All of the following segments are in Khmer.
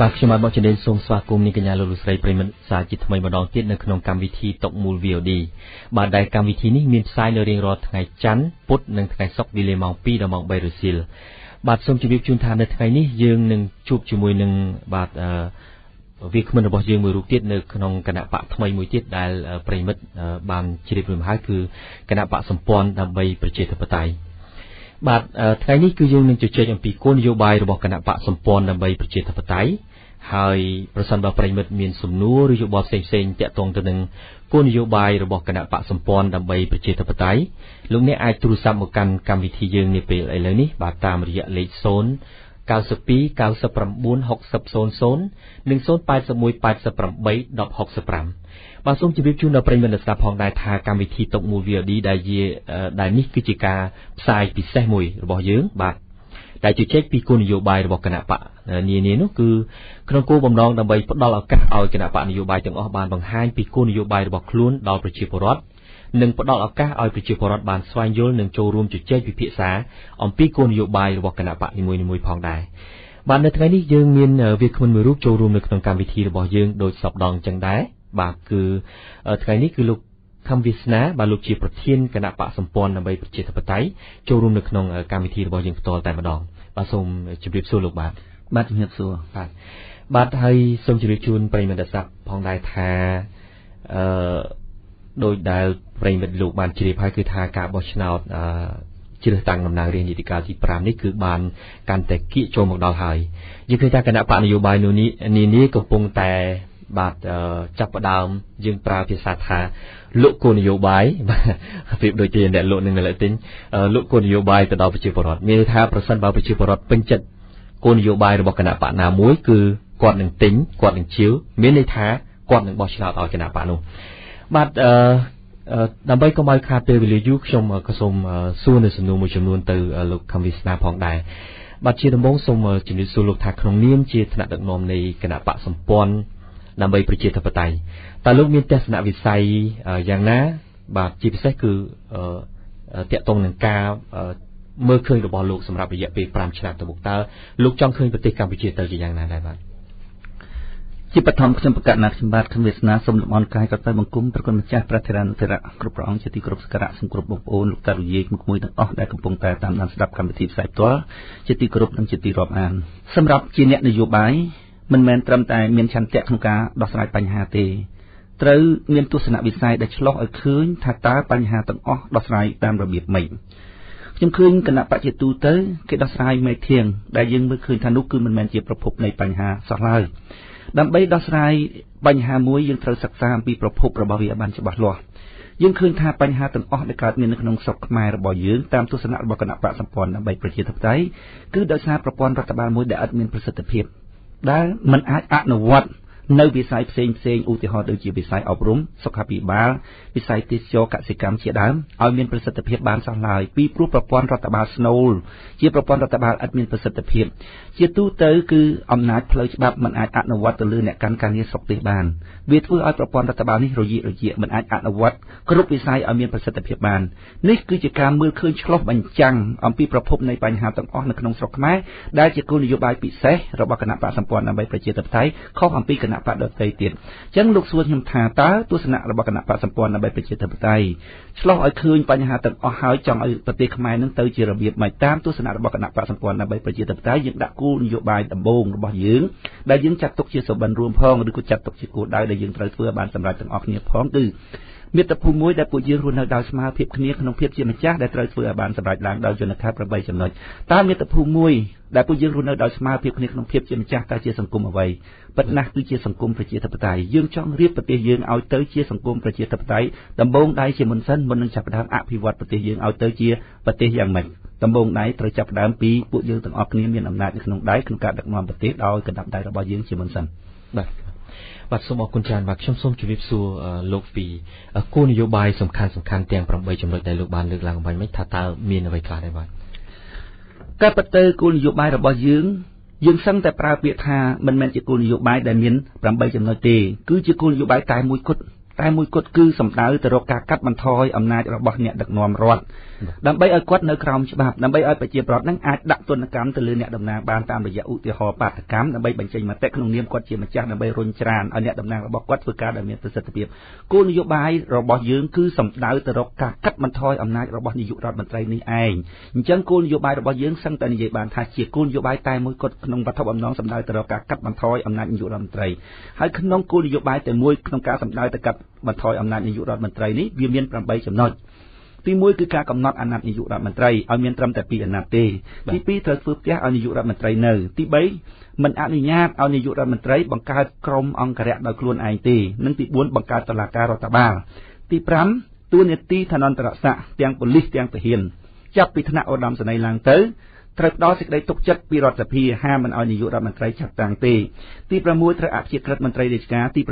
បាទខ្ញុំបាទមកជណ្ដេនសូមស្វាគមន៍នាងកញ្ញាលោកលោកស្រីប្រិយមិត្តសាជាថ្មីម្ដងទៀតនៅក្នុងកម្មវិធីតុមូល VOD បាទដែលកម្មវិធីនេះមានផ្សាយនៅរៀងរាល់ថ្ងៃច័ន្ទពុធនិងថ្ងៃសុក្រវេលាម៉ោង2ដល់ម៉ោង3រសៀលបាទសូមជម្រាបជូនថានៅថ្ងៃនេះយើងនឹងជួបជាមួយនឹងបាទវាគ្មិនរបស់យើងមួយរូបទៀតនៅក្នុងគណៈបកថ្មីមួយទៀតដែលប្រិយមិត្តបានជ្រាបរួចមកហើយគឺគណៈបកសម្ព័ន្ធដើម្បីប្រជាធិបតេយ្យបាទថ្ងៃនេះគឺយើងនឹងជជែកអំពីគោលនយោបាយរបស់គណៈបកសម្ព័ន្ធដើម្បីប្រជាធិបតេយ្យហើយប្រសិនបើប្រិយមិត្តមានសំណួរឬយោបល់ផ្សេងៗទាក់ទងទៅនឹងគោលនយោបាយរបស់គណៈបកសម្ព័ន្ធដើម្បីប្រជាធិបតេយ្យលោកអ្នកអាចទូរស័ព្ទមកកាន់កម្មវិធីយើងនាពេលឥឡូវនេះបាទតាមរយៈលេខ0 92 99 60 00និង081 88 1065បាទសូមជម្រាបជូនដល់ប្រិយមិត្តអ្នកស្ដាប់ផងដែរថាកម្មវិធីតុមូល VOD ដែលនេះគឺជាការផ្សាយពិសេសមួយរបស់យើងបាទដែលជជែកពីគោលនយោបាយរបស់គណៈបកនានានោះគឺក្នុងគោលបំណងដើម្បីផ្ដល់ឱកាសឲ្យគណៈបកនយោបាយទាំងអស់បានបង្ហាញពីគោលនយោបាយរបស់ខ្លួនដល់ប្រជាពលរដ្ឋនិងផ្ដល់ឱកាសឲ្យប្រជាពលរដ្ឋបានស្វែងយល់និងចូលរួមជជែកពិភាក្សាអំពីគោលនយោបាយរបស់គណៈបកនីមួយៗផងដែរបាទនៅថ្ងៃនេះយើងមានវាគ្មិនមួយរូបចូលរួមនៅក្នុងកម្មវិធីរបស់យើងដោយសពដងចឹងដែរបាទគឺថ្ងៃនេះគឺលោកខំវាសនាបាទលោកជាប្រធានគណៈបកសម្ព័ន្ធដើម្បីប្រជាធិបតេយ្យចូលរួមនៅក្នុងកម្មវិធីរបស់យើងផ្ទាល់តែម្ដងបាទសូមជម្រាបសួរលោកបាទបាទជម្រាបសួរបាទបាទហើយសូមជម្រាបជូនប្រិយមិត្តស្ដាប់ផងដែរថាដោយដែលប្រិយមិត្តលោកបានជ្រាបហើយគឺថាការបោះឆ្នោតជ្រើសតាំងតំណាងរាស្ត្រនីតិកាលទី5នេះគឺបានកាន់តែគៀកចូលមកដល់ហើយយើងឃើញថាគណៈបកនយោបាយនោះនានាកំពុងតែបាទចាប់ផ្ដើមយើងប្រើភាសាថាលក់គោលនយោបាយបាទប្រៀបដូចជាអ្នកលក់និងអ្នកទិញលក់គោលនយោបាយទៅដល់ប្រជាពលរដ្ឋមានន័យថាប្រសិនបើប្រជាពលរដ្ឋពេញចិត្តគោលនយោបាយរបស់គណៈបកណាមួយគឺគាត់នឹងទិញគាត់នឹងជាវមានន័យថាគាត់នឹងបោះឆ្នោតឲ្យគណៈបកនោះបាទដើម្បីកុំឲ្យខាតពេលវេលាយូរខ្ញុំក៏សូមសួរនៅសំណួរមួយចំនួនទៅលោកខំវាសនាផងដែរបាទជាដំបូងសូមជម្រាបសួរលោកថាក្នុងនាមជាថ្នាក់ដឹកនាំនៃគណៈបកសម្ព័ន្ធដើម្បីប្រជាធិបតេយ្យតើលោកមានទស្សនវិស័យយ៉ាងណាបាទជាពិសេសគឺទាក់ទងនឹងការមើលឃើញរបស់លោកសម្រាប់រយៈពេល5ឆ្នាំទៅមុខតើលោកចង់ឃើញប្រទេសកម្ពុជាទៅជាយ៉ាងណាដែរបាទជាបឋមខ្ញុំប្រកាសណាខ្ញុំបាទខំវាសនាសូមលំអរកាយក៏ទៅបង្គំព្រះគុណម្ចាស់ព្រះថេរានុថេរៈគ្រប់ព្រះអង្គជាទីគោរពសក្ការៈសូមគ្រប់បងប្អូនលោកតាលោកយាយក្មួយៗទាំងអស់ដែលកំពុងតែតាមដានស្ដាប់កម្មវិធីផ្សាយផ្ទាល់ជាទីគោរពនិងជាទីរាប់អានសម្រាប់ជាអ្នកនយោបាយមិនមែនត្រឹមតែមានឆន្ទៈក្នុងការដោះស្រាយបញ្ហាទេត្រូវមានទស្សនវិស័យដែលឆ្លុះឲ្យឃើញថាតើបញ្ហាទាំងអស់ដោះស្រាយតាមរបៀបម៉េចខ្ញុំឃើញគណៈបច្ចទូទៅគេដោះស្រាយមេធៀងដែលយើងមើលឃើញថានោះគឺមិនមែនជាប្រភពនៃបញ្ហាសោះឡើយដើម្បីដោះស្រាយបញ្ហាមួយយើងត្រូវសិក្សាអំពីប្រភពរបស់វាឲ្យបានច្បាស់លាស់យើងឃើញថាបញ្ហាទាំងអស់ដែលកើតមាននៅក្នុងស្រុកខ្មែររបស់យើងតាមទស្សនៈរបស់គណៈបកសម្ព័ន្ធដើម្បីប្រជាធិបតេយ្យគឺដោយសារប្រព័ន្ធរដ្ឋបាលមួយដែលឥតមានប្រសិទ្ធភាពដែលមិនអាចអនុវត្តនៅវិស័យផ្សេងផ្សេងឧទាហរណ៍ដូចជាវិស័យអប់រំសុខាភិបាលវិស័យទេសចរកសិកម្មជាដើមឲ្យមានប្រសិទ្ធភាពបានសោះឡើយពីព្រោះប្រព័ន្ធរដ្ឋបាលស្នូលជាប្រព័ន្ធរដ្ឋបាលឥតមានប្រសិទ្ធភាពជាទូទៅគឺអំណាចផ្លូវច្បាប់មិនអាចអនុវត្តទៅលើអ្នកកាន់ការងារស្រុកទេសបានវាធ្វើឲ្យប្រព័ន្ធរដ្ឋបាលនេះរយៈរយៈមិនអាចអនុវត្តគ្រប់វិស័យឲ្យមានប្រសិទ្ធភាពបាននេះគឺជាការមើលឃើញឆ្លុះបញ្ចាំងអំពីប្រភពនៃបញ្ហាទាំងអស់នៅក្នុងស្រុកខ្មែរដែលជាគោលនយោបាយពិសេសរបស់គណៈបកសម្ព័ន្ធដើម្បីប្រជាធិបតេយ្យខុសអំពីគណៈបកដទៃទៀតអញ្ចឹងលោកសួរខ្ញុំថាតើទស្សនៈរបស់គណៈបកសម្ព័ន្ធដើម្បីប្រជាធិបតេយ្យឆ្លុះឲ្យឃើញបញ្ហាទាំងអស់ហើយចង់ឲ្យប្រទេសខ្មែរនឹងទៅជារបៀបម៉េចតាមទស្សនៈរបស់គណៈបកសម្ព័ន្ធដើម្បីប្រជាធិបតេយ្យយើងដាក់គោលនយោបាយដំបូងរបស់យើងដែលយើងចាត់ទុកជាសុបិនរួមផងឬក៏ចាត់ទុកជាគោលដៅដែលយើងត្រូវធ្វើឲ្យបានសម្រេចទាំងអស់គ្នាផងគឺមាតុភូមិមួយដែលពួកយើងរស់នៅដោយស្មើភាពគ្នាក្នុងភាពជាម្ចាស់ដែលត្រូវធ្វើឲ្យបានសម្រេចឡើងដោយយន្តការ8ចំណុចតើមាតុភូមិមួយដែលពួកយើងរស់នៅដោយស្មើភាពគ្នាក្នុងភាពជាម្ចាស់តើជាសង្គមអ្វីពិតណាស់គឺជាសង្គមប្រជាធិបតេយ្យយើងចង់រៀបប្រទេសយើងឲ្យទៅជាសង្គមប្រជាធិបតេយ្យដំបូងដៃជាមុនសិនមុននឹងចាប់ផ្ដើមអភិវឌ្ឍប្រទេសយើងឲ្យទៅជាប្រទេសយ៉ាងម៉េចដំបូងដៃត្រូវចាប់ផ្ដើមពីពួកយើងទាំងអស់គ្នាមានអំណាចនៅក្នុងដៃក្នុងការដឹកនាំប្រទេសដោយកណ្ដាប់ដៃរបស់យើងជាមុនសិនបាទបាទសូមអរគុណច្រើនបាទខ្ញុំសូមជម្រាបសួរលោកពីគោលនយោបាយសំខាន់ទាំង8ចំណុចដែលលោកបានលើកឡើងបាញ់មិញថាតើមានអ្វីខ្លះដែរបាទការពិតទៅគោលនយោបាយរបស់យើងយើងសឹងតែប្រើពាក្យថាមិនមែនជាគោលនយោបាយដែលមាន8ចំណុចទេគឺជាគោលនយោបាយតែមួយគត់គឺសំដៅទៅរកការកាត់បន្ថយអំណាចរបស់អ្នកដឹកនាំរដ្ឋ ដើម្បីឲ្យគាត់នៅក្រោមច្បាប់ដើម្បីឲ្យប្រជាប្រដ្ឋនឹងអាចដាក់ទណ្ឌកម្មទៅលើអ្នកតំណាងបានតាមរយៈឧទាហរណ៍បាតកម្មដើម្បីបញ្ចេញមតិក្នុងនាមគាត់ជាម្ចាស់ដើម្បីរុញច្រានឲ្យអ្នកតំណាងរបស់គាត់ធ្វើការដោយមានប្រសិទ្ធភាពគោលនយោបាយរបស់យើងគឺសំដៅទៅរកការកាត់បន្ថយអំណាចរបស់នាយករដ្ឋមន្ត្រីនេះឯងអញ្ចឹងគោលនយោបាយរបស់យើងសឹងតែនិយាយបានថាជាគោលនយោបាយតែមួយគត់ក្នុងវត្ថុបំណងសំដៅទៅរកការកាត់បន្ថយអំណាចនាយករដ្ឋមន្ត្រីហើយក្នុងគោលនយោបាយតែមួយក្នុងការសំដៅទៅកាត់បន្ថយអំណាចនាយករដ្ឋមន្ត្រីនេះវាមាន8ចំណុចទី1គឺការកំណត់អាណត្តិនាយករដ្ឋមន្ត្រីឲ្យមានត្រឹមតែ2អាណត្តិទេទី2ត្រូវធ្វើផ្ទះឲ្យនាយករដ្ឋមន្ត្រីនៅទី3មិនអនុញ្ញាតឲ្យនាយករដ្ឋមន្ត្រីបង្កើតក្រុមអង្គរក្សដោយខ្លួនឯងទេនិងទី4បង្កើតតុលាការរដ្ឋបាលទី5តួនាទីឋានន្តរស័ក្តិទាំងប៉ូលីសទាំងទាហានចាប់ពីថ្នាក់ឧត្តមសេនីយ៍ឡើងទៅត្រូវផ្ដល់សេចក្តីទុកចិត្តពីរដ្ឋសភាហាមមិនឲ្យនាយករដ្ឋមន្ត្រីចាត់តាំងទេទី6ត្រូវអព្យាក្រឹតមន្ត្រីរាជការទី7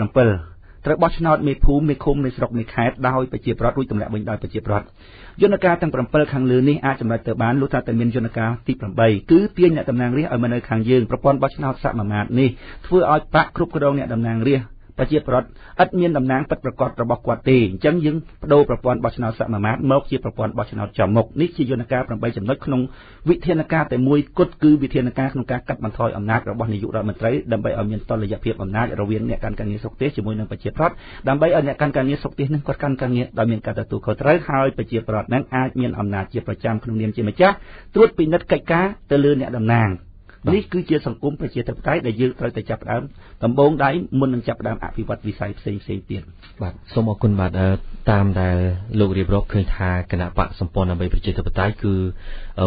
ត្រូវបោះឆ្នោតមេភូមិមេឃុំមេស្រុកមេខេត្តដោយប្រជាប្រដ្ឋរួចទម្លាក់វិញដោយប្រជាប្រដ្ឋយន្តការទាំង7ខាងលើនេះអាចសម្រេចទៅបានលុះត្រាតែមានយន្តការទី8គឺទាញអ្នកតំណាងរាស្ត្រឲ្យមកនៅខាងយើងប្រព័ន្ធបោះឆ្នោតសមាមាត្រនេះធ្វើឲ្យបក្សគ្រប់គ្រងអ្នកតំណាងរាស្ត្រប្រជាប្រដ្ឋឥតមានតំណាងពិតប្រាកដរបស់គាត់ទេអញ្ចឹងយើងបដូរប្រព័ន្ធបោះឆ្នោតសមាមាត្រមកជាប្រព័ន្ធបោះឆ្នោតចំមុខនេះជាយន្តការ8ចំណុចក្នុងវិធានការតែមួយគត់គឺវិធានការក្នុងការកាត់បន្ថយអំណាចរបស់នាយករដ្ឋមន្ត្រីដើម្បីឲ្យមានតុល្យភាពអំណាចរវាងអ្នកកាន់ការងារស្រុកទេសជាមួយនឹងប្រជាប្រដ្ឋដើម្បីឲ្យអ្នកកាន់ការងារស្រុកទេសនឹងគាត់កាន់ការងារដោយមានការទទួលខុសត្រូវហើយប្រជាប្រដ្ឋនឹងអាចមានអំណាចជាប្រចាំក្នុងនាមជាម្ចាស់ត្រួតពិនិត្យកិច្ចការទៅលើអ្នកតំណាងនេះគឺជាសង្គមប្រជាធិបតេយ្យដែលយើងត្រូវតែចាប់ផ្ដើមដំបូងដៃមុននឹងចាប់ផ្ដើមអភិវឌ្ឍវិស័យផ្សេងៗទៀតបាទសូមអរគុណបាទតាមដែលលោករៀបរាប់ឃើញថាគណៈបកសម្ព័ន្ធដើម្បីប្រជាធិបតេយ្យគឺ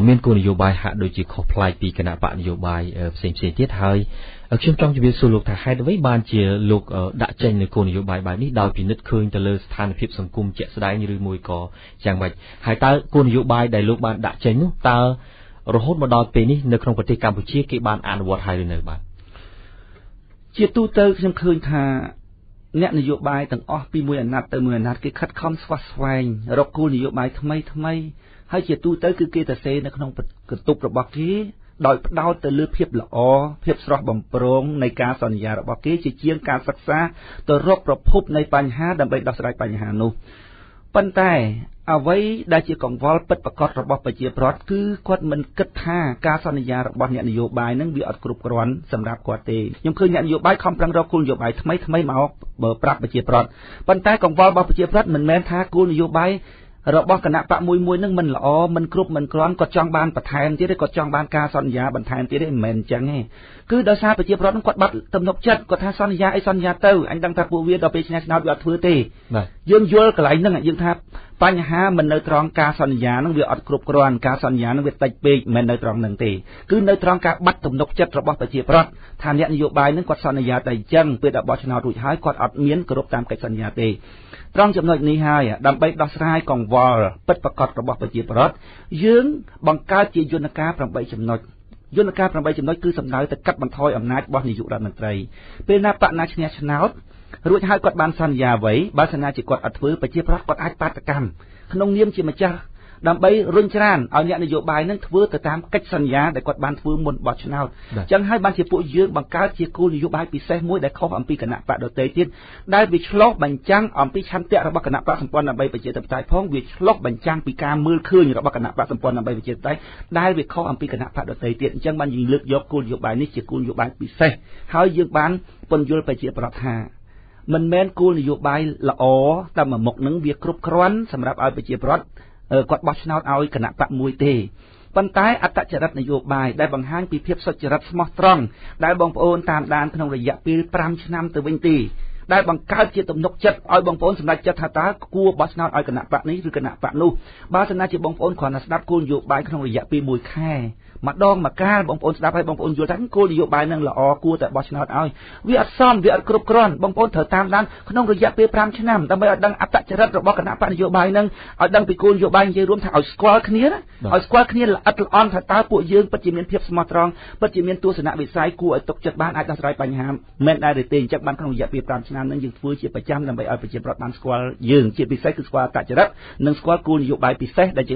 មានគោលនយោបាយហាក់ដូចជាខុសប្លែកពីគណៈបកនយោបាយផ្សេងៗទៀតហើយខ្ញុំចង់ជម្រាបសួរលោកថាហេតុអ្វីបានជាលោកដាក់ចេញនូវគោលនយោបាយបែបនេះដោយពិនិត្យឃើញទៅលើស្ថានភាពសង្គមជាក់ស្ដែងឬមួយក៏យ៉ាងម៉េចហើយតើគោលនយោបាយដែលលោកបានដាក់ចេញនោះតើរហូតមកដល់ពេលនេះនៅក្នុងប្រទេសកម្ពុជាគេបានអនុវត្តហើយឬនៅបាទជាទូទៅខ្ញុំឃើញថាអ្នកនយោបាយទាំងអស់ពីមួយអាណត្តិទៅមួយអាណត្តិគេខិតខំស្វះស្វែងរកគោលនយោបាយថ្មីថ្មីហើយជាទូទៅគឺគេទៅសេនៅក្នុងកន្ទប់របស់គេដោយផ្ដោតទៅលើភាពល្អភាពស្រស់បំព្រងនៃការសន្យារបស់គេជាជាងការសិក្សាទៅរកប្រភពនៃបញ្ហាដើម្បីដោះស្រាយបញ្ហានោះប៉ុន្តែអ្វីដែលជាកង្វល់ពិតប្រាកដរបស់ប្រជាប្រដ្ឋគឺគាត់មិនគិតថាការសន្យារបស់អ្នកនយោបាយនឹងវាអត់គ្រប់គ្រាន់សម្រាប់គាត់ទេខ្ញុំឃើញអ្នកនយោបាយខំប្រឹងរកគោលនយោបាយថ្មីថ្មីមកប្រាប់ប្រជាប្រដ្ឋប៉ុន្តែកង្វល់របស់ប្រជាប្រដ្ឋមិនមែនថាគោលនយោបាយរបស់គណៈបកមួយមួយនឹងមិនល្អមិនគ្រប់មិនគ្រាន់គាត់ចង់បានបន្ថែមទៀតទេគាត់ចង់បានការសន្យាបន្ថែមទៀតទេមិនមែនអញ្ចឹងទេគឺដោយសារប្រជាប្រដ្ឋនឹងគាត់បាត់ទំនុកចិត្តគាត់ថាសន្យាអីសន្យាទៅអញដឹងថាពួកវាដល់ពេលឆ្នះឆ្នោតវាអត់ធ្វើទេយើងយល់កន្លែងហ្នឹងយើងថាបញ្ហាមិននៅត្រង់ការសន្យានឹងវាអត់គ្រប់គ្រាន់ការសន្យានឹងវាតិចពេកមិននៅត្រង់នឹងទេគឺនៅត្រង់ការបាត់ទំនុកចិត្តរបស់ប្រជាប្រដ្ឋថាអ្នកនយោបាយនឹងគាត់សន្យាតែអញ្ចឹងពេលដល់បោះឆ្នោតរួចហើយគាត់អត់មានគោរពតាមកិច្ចសន្យាទេត្រង់ចំណុចនេះហើយដើម្បីដោះស្រាយកង្វល់ពិតប្រាកដរបស់ប្រជាប្រដ្ឋយើងបង្កើតជាយន្តការ8ចំណុចយន្តការ8ចំណុចគឺសំដៅទៅកាត់បន្ថយអំណាចរបស់នាយករដ្ឋមន្ត្រីពេលណាបកណាឈ្នះឆ្នោតរួចហើយគាត់បានសន្យាអ្វីបើសិនណាជាគាត់អត់ធ្វើប្រជាប្រដ្ឋគាត់អាចបាតុកម្មក្នុងនាមជាម្ចាស់ដើម្បីរុញច្រានឲ្យអ្នកនយោបាយនឹងធ្វើទៅតាមកិច្ចសន្យាដែលគាត់បានធ្វើមុនបោះឆ្នោតអញ្ចឹងហើយបានជាពួកយើងបង្កើតជាគោលនយោបាយពិសេសមួយដែលខុសអំពីគណៈបកដទៃទៀតដែលវាឆ្លុះបញ្ចាំងអំពីឆន្ទៈរបស់គណៈបកសម្ព័ន្ធដើម្បីប្រជាធិបតេយ្យផងវាឆ្លុះបញ្ចាំងពីការមើលឃើញរបស់គណៈបកសម្ព័ន្ធដើម្បីប្រជាធិបតេយ្យដែលវាខុសអំពីគណៈបកដទៃទៀតអញ្ចឹងបានយើងលើកយកគោលនយោបាយនេះជាគោលនយោបាយពិសេសហើយយើងបានពន្យល់ប្រជាប្រដ្ឋថាមិនមែនគោលនយោបាយល្អតែមួយមុខនឹងវាគ្រប់គ្រាន់សម្រាប់ឲ្យប្រជាប្រដ្ឋគាត់បោះឆ្នោតឲ្យគណៈបកមួយទេប៉ុន្តែអត្តចរិតនយោបាយដែលបង្ហាញពីភាពសុចរិតស្មោះត្រង់ដែលបងប្អូនតាមដានក្នុងរយៈពេល5ឆ្នាំទៅវិញទេដែលបង្កើតជាទំនុកចិត្តឲ្យបងប្អូនសម្រេចចិត្តថាតើគួរបោះឆ្នោតឲ្យគណៈបកនេះឬគណៈបកនោះបើសិនណាជាបងប្អូនគ្រាន់តែស្ដាប់គោលនយោបាយក្នុងរយៈពេល1ខែម្ដងម្កាលបងប្អូនស្ដាប់ហើយបងប្អូនយល់ថាគោលនយោបាយនឹងល្អគួរតែបោះឆ្នោតឲ្យវាអត់សមវាអត់គ្រប់គ្រាន់បងប្អូនត្រូវតាមដានក្នុងរយៈពេល5ឆ្នាំដើម្បីឲ្យដឹងអត្តចរិតរបស់គណៈបកនយោបាយនឹងឲ្យដឹងពីគោលនយោបាយនិយាយរួមថាឲ្យស្គាល់គ្នាណាឲ្យស្គាល់គ្នាល្អិតល្អន់ថាតើពួកយើងពិតជាមានភាពស្មោះត្រង់ពិតជាមានទស្សនវិស័យគួរឲ្យទុកចិត្តបានអាចដោះស្រាយបញ្ហាមែនដែរឬទេអញ្ចឹងបានក្នុងរយៈពេល5ឆ្នាំនឹងយើងធ្វើជាប្រចាំដើម្បីឲ្យប្រជាប្រដ្ឋបានស្គាល់យើងជាពិសេសគឺស្គាល់អត្តចរិតនិងស្គាល់គោលនយោបាយពិសេសដែល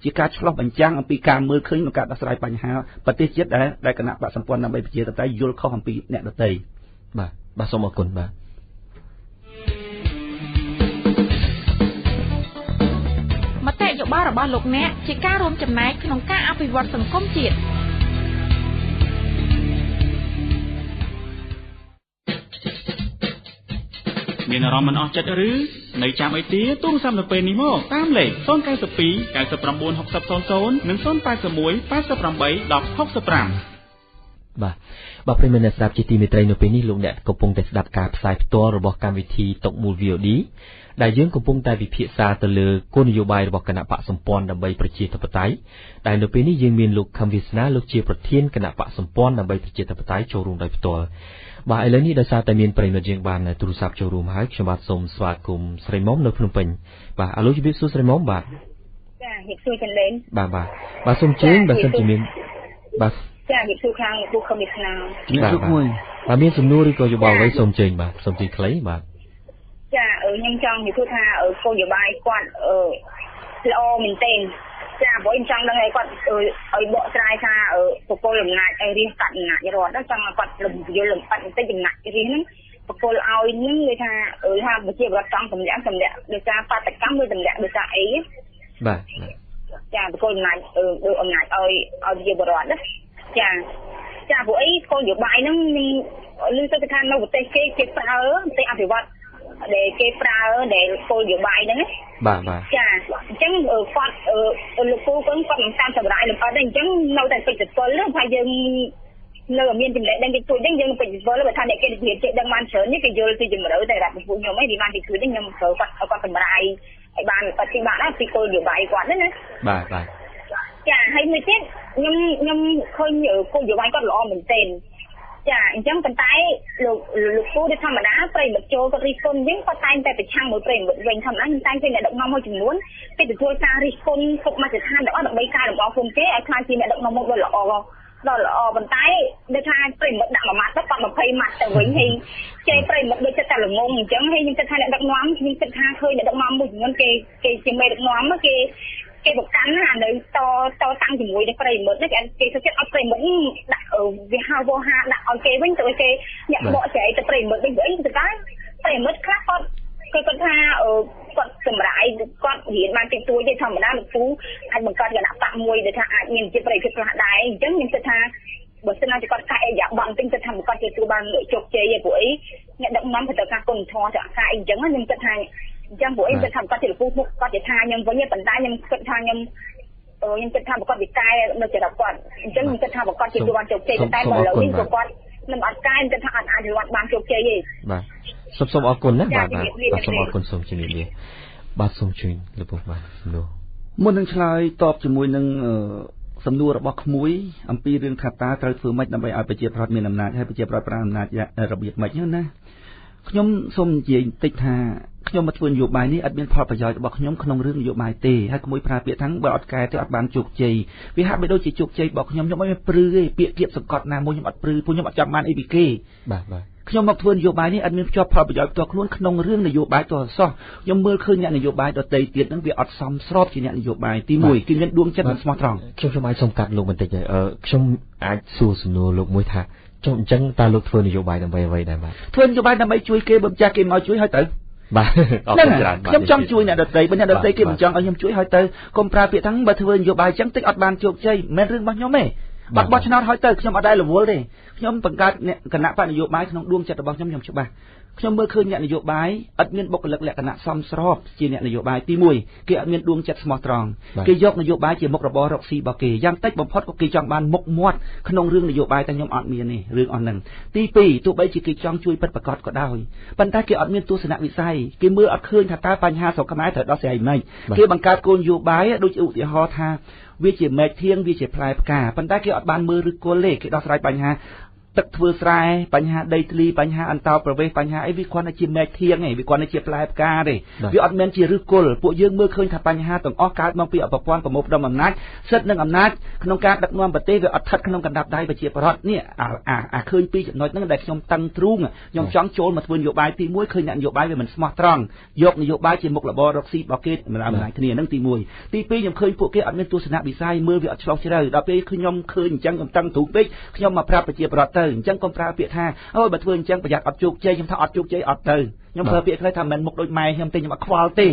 ជាការឆ្លុះបញ្ចាំងអំពីការមើលឃើញក្នុងការដោះស្រាយបញ្ហាប្រទេសជាតិដែលគណៈបកសម្ព័ន្ធដើម្បីប្រជាធិបតេយ្យយល់ខុសអំពីអ្នកដទៃបាទសូមអរគុណបាទមតិយោ យោបល់របស់លោកអ្នកជាការរួមចំណែកក្នុងការអភិវឌ្ឍសង្គមជាតិមានអារម្មណ៍មិនអស់ចិត្តឬនៅចាំអីទៀតទូរស័ព្ទនៅពេលនេះមកតាមលេខ092 99 60 00និង081 88 10 65បាទបាទប្រិយមិត្តអ្នកស្ដាប់ជាទីមេត្រីនៅពេលនេះលោកអ្នកកំពុងតែស្ដាប់ការផ្សាយផ្ទាល់របស់កម្មវិធីតុមូល VOD ដែលយើងកំពុងតែពិភាក្សាទៅលើគោលនយោបាយរបស់គណបក្សសម្ព័ន្ធដើម្បីប្រជាធិបតេយ្យដែលនៅពេលនេះយើងមានលោកខឹមវាសនាលោកជាប្រធានគណបក្សសម្ព័ន្ធដើម្បីប្រជាធិបតេយ្យចូលរួមដោយផ្ទាល់បាទឥឡូវនេះដោយសារតែមានប្រិយមិត្តយើងបានទូរស័ព្ទចូលរួមហើយខ្ញុំបាទសូមស្វាគមន៍ស្រីមុំនៅភ្នំពេញបាទអាឡូជំរាបសួរស្រីមុំបាទចាជំរាបសួរចិនលេនបាទបាទបាទសូមជើញបើសិនជាមានបាទចាជំរាបសួរខាងលោកខឹមវាសនាជំរាបសួរមួយបាទមានសំណួរឬក៏យោបល់អ្វីសូមជើញបាទសូមជើញខ្លីបាទចាខ្ញុំចង់និយាយថាគោលនយោបាយគាត់ល្អមែនទែនចាព្រោះខ្ញុំចង់ដឹងឲ្យគាត់ឲ្យបកស្រាយថាប្រគល់អំណាចឲ្យរាជកាត់អំណាចរដ្ឋចង់ឲ្យគាត់លំយល់លំអិតបន្តិចអំណាចរាជហ្នឹងប្រគល់ឲ្យហ្នឹងគេថាថាប្រជាពលរដ្ឋចង់ទម្លាក់ដោយការបាតុកម្មឬទម្លាក់ដោយការអីបាទចាប្រគល់អំណាចអំណាចឲ្យប្រជាពលរដ្ឋណាចាចាព្រោះអីគោលនយោបាយហ្នឹងនឹងឮទៅថានៅប្រទេសគេគេប្រើប្រទេសអភិវឌ្ឍដែលគេប្រើដែលគោលនយោបាយហ្នឹងបាទបាទចាអញ្ចឹងគាត់លោកពូគាត់មិនតាមសម្រាយលម្អិតទេអញ្ចឹងនៅតែពេជ្រពលថាយើងនៅមានចំណេះដឹងតិចតួចហ្នឹងយើងពេជ្រពលបើថាអ្នកគេនិយាយចេះដឹងបានច្រើននេះគេយល់ពីជំរឿតែរាប់ពូខ្ញុំអីវាបានតិចតួចហ្នឹងខ្ញុំត្រូវគាត់សម្រាយឲ្យបានគាត់ទីបានដែរពីគោលនយោបាយគាត់ហ្នឹងណាបាទបាទចាហើយមួយទៀតខ្ញុំឃើញគោលនយោបាយគាត់ល្អមែនទែនចាអញ្ចឹងប៉ុន្តែលោកពូដូចធម្មតាប្រិយមិត្តចូលគាត់រិះគន់អញ្ចឹងគាត់តែងតែប្រឆាំងមួយប្រិយមិត្តវិញធម្មតាខ្ញុំតែងឃើញអ្នកដឹកនាំមួយចំនួនគេទទួលការរិះគន់គ្រប់មជ្ឈដ្ឋានទាំងអស់ដើម្បីកែលម្អខ្លួនគេឲ្យខ្លាចជាអ្នកដឹកនាំមកដ៏ល្អប៉ុន្តែដូចថាប្រិយមិត្តដាក់មួយម៉ាត់ទៅគាត់20ម៉ាត់ទៅវិញហើយជេរប្រិយមិត្តដូចចិត្តតែល្ងងអញ្ចឹងហើយខ្ញុំគិតថាអ្នកដឹកនាំខ្ញុំគិតថាឃើញអ្នកដឹកនាំមួយចំនួនគេជាមេដឹកនាំគេប្រកាន់ណានៅតតាំងជាមួយនឹងប្រិយមិត្តនេះគេសុខចិត្តឲ្យប្រិយមិត្តដាក់វាហៅវោហាដាក់ឲ្យគេវិញទៅឲ្យគេអ្នកបកចែកទៅប្រិយមិត្តវិញអីទៅតែប្រិយមិត្តខ្លះគាត់គាត់ថាគាត់សម្រាយគាត់រៀនបានតិចតួចទេធម្មតាលោកពូអាចបង្កើតគណៈបកមួយដែលថាអាចមានជាប្រិយភាពខ្លះដែរអញ្ចឹងខ្ញុំគិតថាបើសិនណាជាគាត់កែអីយ៉ាបង់ទិញគិតថាគាត់ជាទទួលបានជោគជ័យឯព្រោះអីអ្នកដឹកនាំត្រូវការគុណធម៌ត្រូវការអីអញ្ចឹងខ្ញុំគិតថាអញ្ចឹងព្រោះអីគិតថាគាត់ជាលោកពូមុខគាត់ជាថាខ្ញុំវិញប៉ុន្តែខ្ញុំគិតថាខ្ញុំគិតថាគាត់វិកែនៅចរិតគាត់អញ្ចឹងខ្ញុំគិតថាគាត់ជាទទួលបានជោគជ័យតែបើឥឡូវនេះគាត់នឹងអត់កែខ្ញុំគិតថាអត់អាចរត់បានជោគជ័យទេបាទសូមអរគុណណាបាទបាទសូមអរគុណសូមជំរាបលាបាទសូមជួយលោកពូបាទសំណួរមុននឹងឆ្លើយតបជាមួយនឹងសំណួររបស់ក្មួយអំពីរឿងថាតើត្រូវធ្វើម៉េចដើម្បីឲ្យប្រជាប្រដ្ឋមានអំណាចហើយប្រជាប្រដ្ឋប្រើអំណាចរបៀបម៉េចហ្នឹងណាខ្ញុំសូមនិយាយបន្តិចថាខ្ញុំមកធ្វើនយោបាយនេះអត់មានផលប្រយោជន៍របស់ខ្ញុំក្នុងរឿងនយោបាយទេហើយក្មួយប្រើពាក្យថាបើអត់កែទេអត់បានជោគជ័យវាហាក់បីដូចជាជោគជ័យរបស់ខ្ញុំខ្ញុំអត់មានព្រឺទេពាក្យគៀបសង្កត់ណាមួយខ្ញុំអត់ព្រឺពួកខ្ញុំអត់ចង់បានអីពីគេបាទបាទខ្ញុំមកធ្វើនយោបាយនេះអត់មានភ្ជាប់ផលប្រយោជន៍ផ្ទាល់ខ្លួនក្នុងរឿងនយោបាយទោះសោះខ្ញុំមើលឃើញអ្នកនយោបាយដទៃទៀតហ្នឹងវាអត់សមស្របជាអ្នកនយោបាយទី1គឺមានដួងចិត្តមិនស្មោះត្រង់ខ្ញុំអាចសូមកាត់លោកបន្តិចខ្ញុំអាចសួរសំណួរលោកមួយថាចុះអញ្ចឹងតើលោកធ្វើនយោបាយដើម្បីអ្វីដែរបាទធ្វើនយោបាយដើម្បីជួយគេបើម្ចាស់គេមកជួយហើយទៅបាទអរគុណច្រើនបាទខ្ញុំចង់ជួយអ្នកដទៃបើអ្នកដទៃគេមិនចង់ឲ្យខ្ញុំជួយហើយទៅកុំប្រើពាក្យថាបើធ្វើនយោបាយអញ្ចឹងតិចអត់បានជោគជ័យមិនមែនរឿងរបស់ខ្ញុំទេបាត់បោះឆ្នោតហើយទៅខ្ញុំអត់ដែលរវល់ទេខ្ញុំបង្កើតគណៈបកនយោបាយក្នុងដួងចិត្តរបស់ខ្ញុំខ្ញុំច្បាស់ខ្ញុំមើលឃើញអ្នកនយោបាយអត់មានបុគ្គលិកលក្ខណៈសមស្របជាអ្នកនយោបាយទី1គេអត់មានដួងចិត្តស្មោះត្រង់គេយកនយោបាយជាមុខរបររកស៊ីរបស់គេយ៉ាងតិចបំផុតក៏គេចង់បានមុខមាត់ក្នុងរឿងនយោបាយតែខ្ញុំអត់មានទេរឿងអស់ហ្នឹងទី2ទោះបីជាគេចង់ជួយពិតប្រាកដក៏ដោយប៉ុន្តែគេអត់មានទស្សនវិស័យគេមើលអត់ឃើញថាតើបញ្ហាស្រុកខ្មែរត្រូវដោះស្រាយម៉េចគេបង្កើតគោលនយោបាយដូចឧទាហរណ៍ថាវាជាមែកធៀងវាជាផ្លែផ្កាប៉ុន្តែគេអត់បានមើលឬគល់ទេគេដោះស្រាយបញ្ហាទឹកធ្វើស្រែបញ្ហាដីធ្លីបញ្ហាអន្តោប្រវេសន៍បញ្ហាអីវាគ្រាន់តែជាមែកធៀងឯងវាគ្រាន់តែជាផ្លែផ្កាទេវាអត់មែនជាឫសគល់ពួកយើងមើលឃើញថាបញ្ហាទាំងអស់កើតមកពីប្រព័ន្ធប្រមូលផ្ដុំអំណាចសិទ្ធិនិងអំណាចក្នុងការដឹកនាំប្រទេសវាអត់ស្ថិតក្នុងកណ្ដាប់ដៃប្រជាពលរដ្ឋនេះអាឃើញពីចំណុចហ្នឹងដែលខ្ញុំតឹងទ្រូងខ្ញុំចង់ចូលមកធ្វើនយោបាយទី1ឃើញអ្នកនយោបាយវាមិនស្មោះត្រង់យកនយោបាយជាមុខរបររកស៊ីរបស់គេម្ល៉េះម្ល៉េះគ្នាហ្នឹងទី1ទី2ខ្ញុំឃើញពួកគេអត់មានទស្សនវិស័យមើលវាអត់ឆ្លោះជ្រៅដល់ពេលខ្ញុំឃើញអញ្ចឹងខ្ញុំតឹងទ្រូងពេកខ្ញុំមកប្រាប់ប្រជាពលរដ្ឋទៅ អញ្ចឹងកុំប្រើពាក្យថាអូយបើធ្វើអញ្ចឹងប្រយ័ត្នអត់ជោគជ័យខ្ញុំថាអត់ជោគជ័យអត់ទៅខ្ញុំប្រើពាក្យខ្លះថាមិនមុខដូចម៉ែខ្ញុំទេខ្ញុំអត់ខ្វល់ទ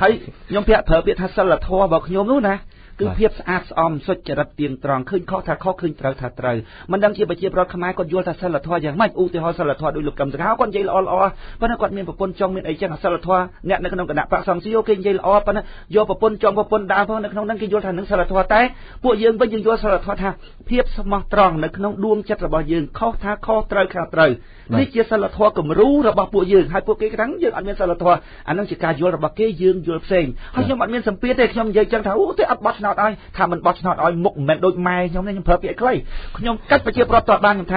េហើយខ្ញុំប្រើពាក្យថាសិលធម៌របស់ខ្ញុំនោះណាគឺភាពស្អាតស្អំសុចរិតទៀងត្រង់ឃើញខុសថាខុសឃើញត្រូវថាត្រូវមិនដឹងជាប្រជាប្រដ្ឋខ្មែរគាត់យល់ថាសិលធម៌យ៉ាងម៉េចឧទាហរណ៍សិលធម៌ដោយលោកកឹមសុខាគាត់និយាយល្អល្អប៉ុន្តែគាត់មានប្រពន្ធចង់មានអីចឹងសិលធម៌អ្នកនៅក្នុងគណៈបកសង្ស៊ីគេនិយាយល្អប៉ុន្តែយកប្រពន្ធចង់ប្រពន្ធដើមផងនៅក្នុងហ្នឹងគេយល់ថានឹងសិលធម៌តែពួកយើងវិញយើងយល់សិលធម៌ថាភាពស្មោះត្រង់នៅក្នុងដួងចិត្តរបស់យើងខុសថាខុសត្រូវថាត្រូវនេះជាសិលធម៌គំរូរបស់ពួកយើងហើយពួកគេខ្លាំងយើងអត់មានសិលធម៌អានឹងជាការយល់របស់គេយើងយល់ផ្សេងហើយខ្ញុំអត់មានសម្ពាធទេខ្ញុំនិយាយចឹងថាអូទេអត់បោះឆ្នោតឲ្យថាមិនបោះឆ្នោតឲ្យមុខមិនមែនដូចម៉ែខ្ញុំទេខ្ញុំប្រើពាក្យខ្លីខ្ញុំកាត់ប្រជាប្រដ្ឋតបានខ្ញុំថ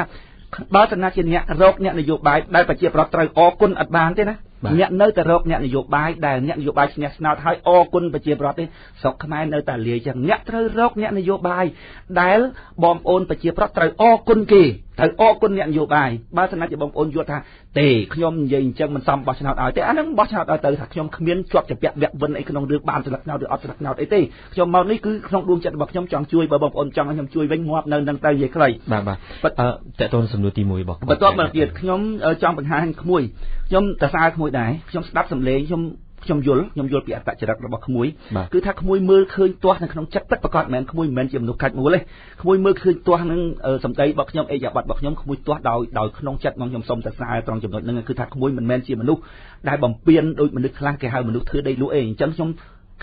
ាបើតាណាជាអ្នករកអ្នកនយោបាយដែលប្រជាប្រដ្ឋត្រូវអរគុណអត់បានទេណាអ្នកនៅតែរកអ្នកនយោបាយដែលអ្នកនយោបាយឈ្នះឆ្នោតហើយអរគុណប្រជាប្រដ្ឋទេស្រុកខ្មែរនៅតែលាយចឹងអ្នកត្រូវរកអ្នកនយោបាយដែលបងប្អូនប្រជាប្រដ្ឋត្រូវអរគុណគេត្រូវអរគុណអ្នកនយោបាយបើសិនជាបងប្អូនយល់ថាទេខ្ញុំនិយាយអញ្ចឹងមិនសមបោះឆ្នោតឲ្យទេអាហ្នឹងបោះឆ្នោតឲ្យទៅថាខ្ញុំគ្មានជាប់ជាពាក់វគ្គវិនអីក្នុងរឿងបានស្លឹកឆ្នោតឬអត់ស្លឹកឆ្នោតអីទេខ្ញុំមកនេះគឺក្នុងដួងចិត្តរបស់ខ្ញុំចង់ជួយបើបងប្អូនចង់ឲ្យខ្ញុំជួយវិញងាប់នៅនឹងទៅនិយាយខ្លីបាទបាទតើតើសំណួរទី1របស់បន្ទាប់មកទៀតខ្ញុំចង់បង្ហាញក្មួយខ្ញុំតសើក្មួយដែរខ្ញុំស្ដាប់សំឡេងខ្ញុំយល់ពីអត្តចរិតរបស់ក្មួយគឺថាក្មួយមើលឃើញទាស់នៅក្នុងចិត្តពិតប្រាកដមិនមែនក្មួយមិនមែនជាមនុស្សកាច់មូលទេក្មួយមើលឃើញទាស់នឹងសម្ដីរបស់ខ្ញុំអេយ៉ាប័តរបស់ខ្ញុំក្មួយទាស់ដោយក្នុងចិត្តមកខ្ញុំសុំសរសើរត្រង់ចំណុចហ្នឹងគឺថាក្មួយមិនមែនជាមនុស្សដែលបំពេញដូចមនុស្សខ្លះគេហៅមនុស្សធ្វើដីលក់អីអញ្ចឹង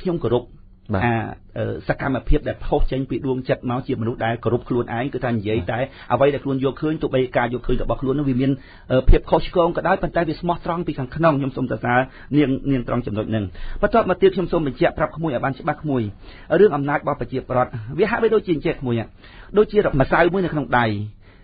ខ្ញុំគោរពអាសកម្មភាពដែលផុសចេញពីដួងចិត្តមកជាមនុស្សដែលគោរពខ្លួនឯងគឺថានិយាយតែអ្វីដែលខ្លួនយកឃើញទោះបីការយកឃើញរបស់ខ្លួននោះវាមានភាពខុសឆ្គងក៏ដោយប៉ុន្តែវាស្មោះត្រង់ពីខាងក្នុងខ្ញុំសូមសរសើរនាងត្រង់ចំណុចហ្នឹងបន្ទាប់មកទៀតខ្ញុំសូមបញ្ជាក់ប្រាប់ក្មួយឲ្យបានច្បាស់ក្មួយរឿងអំណាចរបស់ប្រជាប្រដ្ឋវាហាក់បីដូចជាអញ្ចេះក្មួយដូចជាម្សៅមួយនៅក្នុងដៃ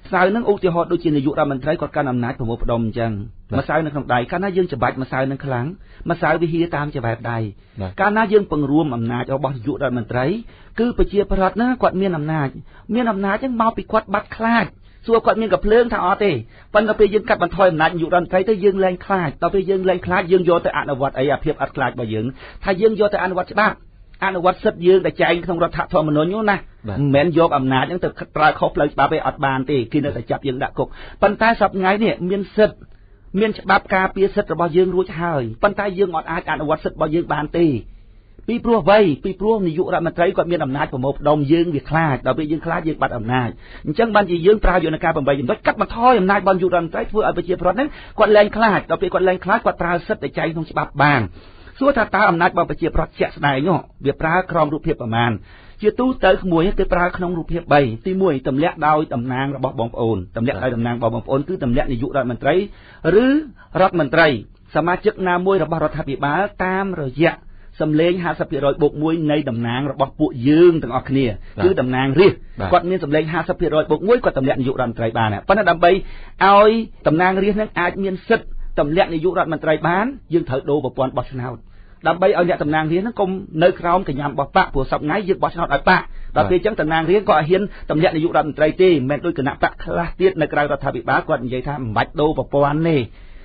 ម្សៅនឹងឧទាហរណ៍ដូចជានាយករដ្ឋមន្ត្រីគាត់កាន់អំណាចប្រមូលផ្ដុំអញ្ចឹងម្សៅនៅក្នុងដៃកាលណាយើងច្បាច់ម្សៅនឹងខ្លាំងម្សៅវាហៀតាមច្រវែបដៃកាលណាយើងពង្រួមអំណាចរបស់នាយករដ្ឋមន្ត្រីគឺប្រជាប្រដ្ឋណាគាត់មានអំណាចមានអំណាចហ្នឹងមកពីគាត់បាត់ខ្លាចសួរគាត់មានកាភ្លើងថាអត់ទេប៉ុន្តែពេលយើងកាត់បន្ថយអំណាចនាយករដ្ឋមន្ត្រីទៅយើងលែងខ្លាចដល់ពេលយើងលែងខ្លាចយើងយកទៅអនុវត្តអីអាភាពអត់ខ្លាចរបស់យើងថាយើងយកទៅអនុវត្តច្បាប់អនុវត្តសិទ្ធិយើងដែលចែងក្នុងរដ្ឋធម្មនុញ្ញនោះណាមិនមែនយកអំណាចហ្នឹងទៅប្រើខុសផ្លូវច្បាប់ទេអត់បានទេគេនៅតែចាប់យើងដាក់គុកប៉ុន្តែសប្តាហ៍ថ្ងៃនេះមានសិទ្ធិមានច្បាប់ការពារសិទ្ធិរបស់យើងរួចហើយប៉ុន្តែយើងអត់អាចអនុវត្តសិទ្ធិរបស់យើងបានទេពីព្រោះអ្វីពីព្រោះនាយករដ្ឋមន្ត្រីគាត់មានអំណាចប្រមូលផ្ដុំយើងវាខ្លាចដល់ពេលយើងខ្លាចយើងបាត់អំណាចអញ្ចឹងបានជាយើងប្រើយន្តការ8ចំណុចកាត់បន្ថយអំណាចរបស់នាយករដ្ឋមន្ត្រីធ្វើឲ្យប្រជាប្រដ្ឋហ្នឹងគាត់លែងខ្លាចដល់ពេលគាត់លែងខ្លាចគាត់ប្រើសិទ្ធិដែលចែងក្នុងច្បាប់បានសួរថាតើអំណាចរបស់ប្រជាប្រដ្ឋជាក់ស្ដែងនោះវាប្រើក្រោមរូបភាពប្រមាណជាទូទៅក្មួយគេប្រើក្នុងរូបភាព3ទី1ទម្លាក់ដោយតំណាងរបស់បងប្អូនទម្លាក់ដោយតំណាងរបស់បងប្អូនគឺទម្លាក់នាយករដ្ឋមន្ត្រីឬរដ្ឋមន្ត្រីសមាជិកណាមួយរបស់រដ្ឋាភិបាលតាមរយៈសម្លេង 50% បូក1នៃតំណាងរបស់ពួកយើងទាំងអស់គ្នាគឺតំណាងរាស្ត្រគាត់មានសម្លេង 50% បូក1គាត់ទម្លាក់នាយករដ្ឋមន្ត្រីបានប៉ុន្តែដើម្បីឲ្យតំណាងរាស្ត្រនឹងអាចមានសិទ្ធិទម្លាក់នាយករដ្ឋមន្ត្រីបានយើងត្រូវដូរប្រព័ន្ធបោះឆ្នោតដើម្បីឲ្យអ្នកតំណាងរាស្ត្រហ្នឹងកុំនៅក្រោមកញ្ញាំរបស់បកព្រោះសប្តាហ៍យើងបោះឆ្នោតឲ្យបកដល់ពេលអញ្ចឹងតំណាងរាស្ត្រក៏អត់ហ៊ានទម្លាក់នាយករដ្ឋមន្ត្រីទេមិនមែនដូចគណៈបកខ្លះទៀតនៅក្រៅរដ្ឋាភិបាលគាត់និយាយថាមិនបាច់ដូរប្រព័ន្ធទ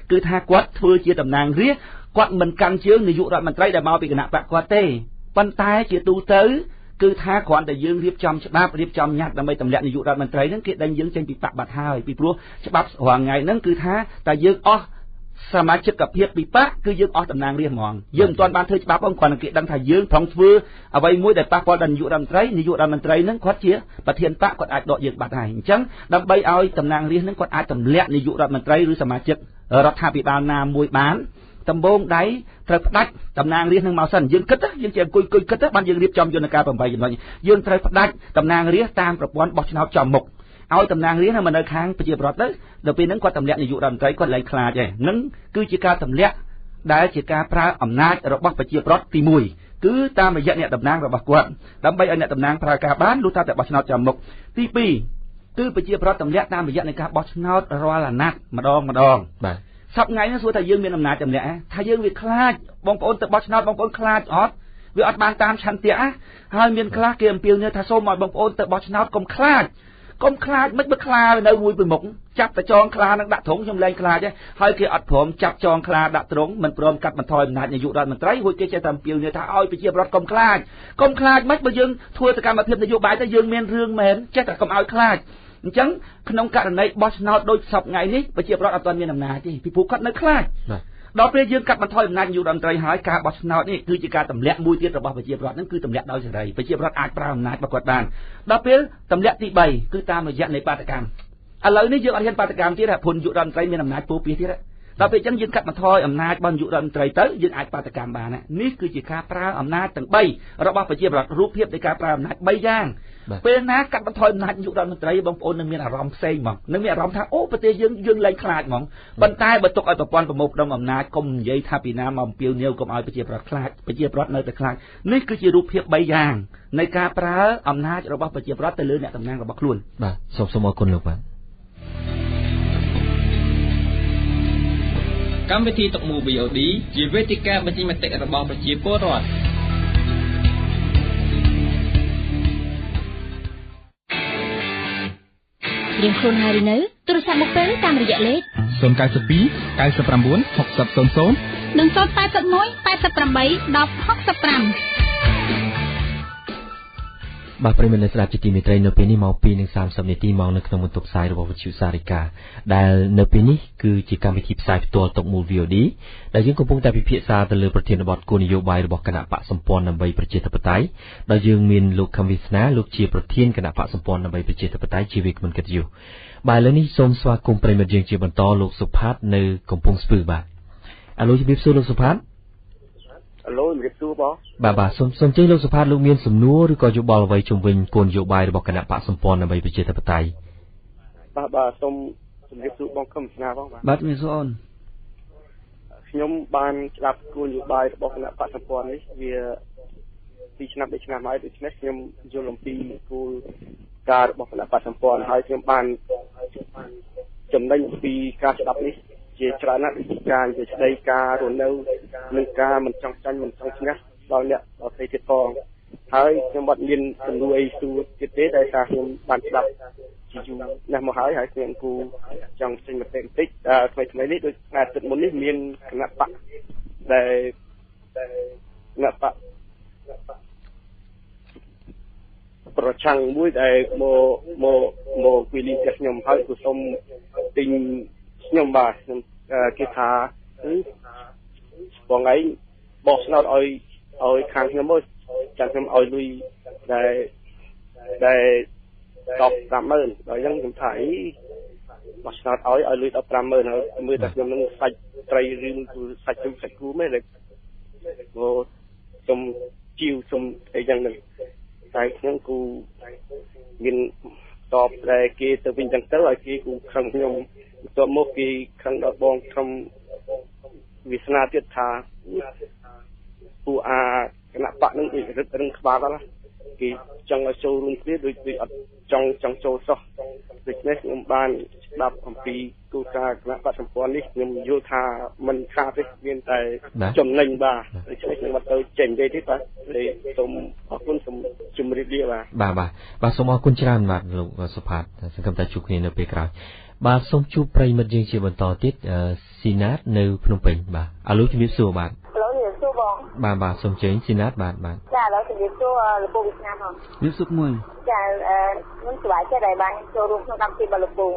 េគឺថាគាត់ធ្វើជាតំណាងរាស្ត្រគាត់មិនកាន់ជើងនាយករដ្ឋមន្ត្រីដែលមកពីគណៈបកគាត់ទេប៉ុន្តែជាទូទៅគឺថាគ្រាន់តែយើងរៀបចំច្បាប់រៀបចំញត្តិដើម្បីទម្លាក់នាយករដ្ឋមន្ត្រីហ្នឹងគេដេញយើងចេញពីបកបាត់ហើយពីព្រោះច្បាប់រាល់ថ្ងៃហ្នឹងគឺថាតែយើងអស់សមាជិកភាពពីបកគឺយើងអស់តំណាងរាស្ត្រហ្មងយើងមិនទាន់បានធ្វើច្បាប់ផងគ្រាន់តែគេដឹងថាយើងប្រងធ្វើអ្វីមួយដែលប៉ះពាល់ដល់នាយករដ្ឋមន្ត្រីនាយករដ្ឋមន្ត្រីហ្នឹងគាត់ជាប្រធានបកគាត់អាចដកយើងបាត់ហើយអញ្ចឹងដើម្បីឲ្យតំណាងរាស្ត្រហ្នឹងគាត់អាចទម្លាក់នាយករដ្ឋមន្ត្រីឬសមាជិករដ្ឋាភិបាលណាមួយបានដំបូងដៃត្រូវផ្ដាច់តំណាងរាស្ត្រនឹងមកសិនយើងគិតយើងជាអង្គុយគិតបានយើងរៀបចំយន្តការ8ចំណុចយើងត្រូវផ្ដាច់តំណាងរាស្ត្រតាមប្រព័ន្ធបោះឆ្នោតចំមុខឲ្យតំណាងរាស្ត្រមកនៅខាងប្រជាប្រដ្ឋទៅដល់ពេលហ្នឹងគាត់ទម្លាក់នាយករដ្ឋមន្ត្រីគាត់លែងខ្លាចហើយនឹងគឺជាការទម្លាក់ដែលជាការប្រើអំណាចរបស់ប្រជាប្រដ្ឋទី1គឺតាមរយៈអ្នកតំណាងរបស់គាត់ដើម្បីឲ្យអ្នកតំណាងប្រើការបានលុះតែបោះឆ្នោតចំមុខទី2គឺប្រជាប្រដ្ឋទម្លាក់តាមរយៈនៃការបោះឆ្នោតរាល់អាណត្តិម្ដងម្ដងបាទសប្តាហ៍ថ្ងៃនេះសួរថាយើងមានអំណាចទម្លាក់ថាយើងវាខ្លាចបងប្អូនទៅបោះឆ្នោតបងប្អូនខ្លាចអត់វាអត់បានតាមឆន្ទៈហើយមានខ្លះគេអំពាវនាវថាសូមឲ្យបងប្អូនទៅបោះឆ្នោតកុំខ្លាចកុំខ្លាចមិនបើខ្លានៅមួយពីមុខចាប់តែចងខ្លានឹងដាក់ទ្រុងខ្ញុំលែងខ្លាចហើយគេអត់ព្រមចាប់ចងខ្លាដាក់ទ្រុងមិនព្រមកាត់បន្ថយអំណាចនាយករដ្ឋមន្ត្រីរួចគេចេះតែអំពាវនាវថាឲ្យប្រជាប្រដ្ឋកុំខ្លាចកុំខ្លាចមិនបើយើងធ្វើសកម្មភាពនយោបាយទៅយើងមានរឿងមែនចេះតែកុំឲ្យខ្លាច អញ្ចឹងក្នុងករណីបោះឆ្នោតដូចសពថ្ងៃនេះប្រជាពលរដ្ឋអត់ទាន់មានអំណាចទេពីព្រោះគាត់នៅខ្លាចដល់ពេលយើងកាត់បន្ថយអំណាចនាយករដ្ឋមន្ត្រីហើយការបោះឆ្នោតនេះគឺជាការទម្លាក់មួយទៀតរបស់ប្រជាពលរដ្ឋហ្នឹងគឺទម្លាក់ដោយសេរីប្រជាពលរដ្ឋអាចប្រើអំណាចរបស់គាត់បានដល់ពេលទម្លាក់ទី3គឺតាមរយៈនៃបាតកម្មឥឡូវនេះយើងអត់ហ៊ានបាតកម្មទៀតព្រោះនាយករដ្ឋមន្ត្រីមានអំណាចពោពេសទៀតដល់ពេលអញ្ចឹងយើងកាត់បន្ថយអំណាចរបស់នាយករដ្ឋមន្ត្រីទៅយើងអាចបាតកម្មបាននេះគឺជាការប្រើអំណាចទាំង3របស់ប្រជាពលរដ្ឋរូបភាពនៃការប្រើអំណាច3យ៉ាងពេលណាកាត់បន្ថយអំណាចនាយករដ្ឋមន្ត្រីបងប្អូននឹងមានអារម្មណ៍ផ្សេងហ្មងនឹងមានអារម្មណ៍ថាអូប្រទេសយើងយើងលែងខ្លាចហ្មងប៉ុន្តែបើទុកឲ្យប្រព័ន្ធប្រមូលផ្ដុំអំណាចកុំនិយាយថាពីណាមកអំពាវនាវកុំឲ្យប្រជាពលរដ្ឋខ្លាចប្រជាពលរដ្ឋនៅតែខ្លាចនេះគឺជារូបភាព3យ៉ាងនៃការប្រើអំណាចរបស់ប្រជាពលរដ្ឋទៅលើអ្នកតំណាងរបស់ខ្លួនបាទសូមអរគុណលោកបាទកម្មវិធីតុមូ VOD ជាវេទិកាបញ្ចេញមតិរបស់ប្រជាពលរដ្ឋរៀងខ្លួនហើយឬនៅទូរស័ព្ទមកពេលតាមរយៈលេខ092 99 60 00និង081 88 10 65បាទប្រិយមិត្តអ្នកស្ដាប់ជាទីមេត្រីនៅពេលនេះម៉ោង 2:30 នាទីមកនៅក្នុងបន្ទប់ផ្សាយរបស់វិទ្យុសារិកាដែលនៅពេលនេះគឺជាកម្មវិធីផ្សាយផ្ទាល់តុមូល VOD ដែលយើងកំពុងតែពិភាក្សាទៅលើប្រធានបទគោលនយោបាយរបស់គណបក្សសម្ព័ន្ធដើម្បីប្រជាធិបតេយ្យដោយយើងមានលោកខឹមវាសនាលោកជាប្រធានគណបក្សសម្ព័ន្ធដើម្បីប្រជាធិបតេយ្យជាវាគ្មិនកិត្តិយសបាទឥឡូវនេះសូមស្វាគមន៍ប្រិយមិត្តយើងជាបន្តលោកសុផាតនៅកំពង់ស្ពឺបាទអាឡូជំរាបសួរលោកសុផាតអាឡូជំរាបសួរបងបាទសូមជម្រាបលោកសុផាតលោកមានសំណួរឬក៏យោបល់អ្វីជុំវិញគោលនយោបាយរបស់គណបក្សសម្ព័ន្ធដើម្បីប្រជាធិបតេយ្យបាទសូមជំរាបសួរបងខឹមស្នាបងបាទជំរាបសួរអូនខ្ញុំបានស្ដាប់គោលនយោបាយរបស់គណបក្សសម្ព័ន្ធនេះវា2ឆ្នាំ3ឆ្នាំហើយដូច្នេះខ្ញុំយល់អំពីគោលការណ៍របស់គណបក្សសម្ព័ន្ធហើយខ្ញុំបានចំណេញអំពីការស្ដាប់នេះជាច្រើនណាស់ដូចជាការនិយាយស្ដីការរស់នៅនិងការមិនចង់ចាញ់មិនចង់ឈ្នះដល់អ្នកដទៃទៀតផងហើយខ្ញុំអត់មានសំណួរអីសួរទៀតទេដោយសារខ្ញុំបានស្ដាប់ជាយូរណាស់មកហើយហើយខ្ញុំគូចង់ចេញមតិបន្តិចថ្មីៗនេះដូចថ្ងៃអាទិត្យមុននេះមានគណបក្សដែលគណបក្សប្រឆាំងមួយដែលមកគួយលីផ្ទះខ្ញុំហើយក៏សុំទិញខ្ញុំបាទខ្ញុំគេថាបងឯងបោះឆ្នោតឲ្យខាងខ្ញុំមួយចាំខ្ញុំឲ្យលុយដែល150,000ដល់អញ្ចឹងខ្ញុំថាអីបោះឆ្នោតឲ្យលុយ150,000ហើយមើលតែខ្ញុំនឹងសាច់ត្រីឬសាច់ជុំសាច់គូមែនទេមកសុំជីវសុំអីចឹងនឹងតែខ្ញុំគូមានតបតែគេទៅវិញចឹងទៅឲ្យគេគូខឹងខ្ញុំបន្ទាប់មកគេខឹងដល់បងខំវាសនាទៀតថាពួកអាគណបក្សនឹងដូចរឹតរឹងក្បាលដល់គេចង់ឲ្យចូលរួមគ្នាដូចអត់ចង់ចូលសោះដូច្នេះខ្ញុំបានស្ដាប់អំពីគោលការណ៍គណបក្សសម្ព័ន្ធនេះខ្ញុំយល់ថាមិនខាតទេមានតែចំណេញបាទដូច្នេះខ្ញុំអត់ទៅចេញទេបាទសូមអរគុណសូមជម្រាបលាបាទបាទសូមអរគុណច្រើនបាទលោកសុផាតសង្ឃឹមថាជួបគ្នានៅពេលក្រោយបាទសូមជួបប្រិយមិត្តយើងជាបន្តទៀតស៊ីណាតនៅភ្នំពេញបាទអាឡូជំរាបសួរបាទអាឡូជំរាបសួរបងបាទសូមជើញស៊ីណាតបាទចាឥឡូវជំរាបសួរលោកពូវិស្នាផងជំរាបសួរមួយចាខ្ញុំសប្បាយចិត្តដែលបានចូលរួមក្នុងកម្មវិធីរបស់លោកពូ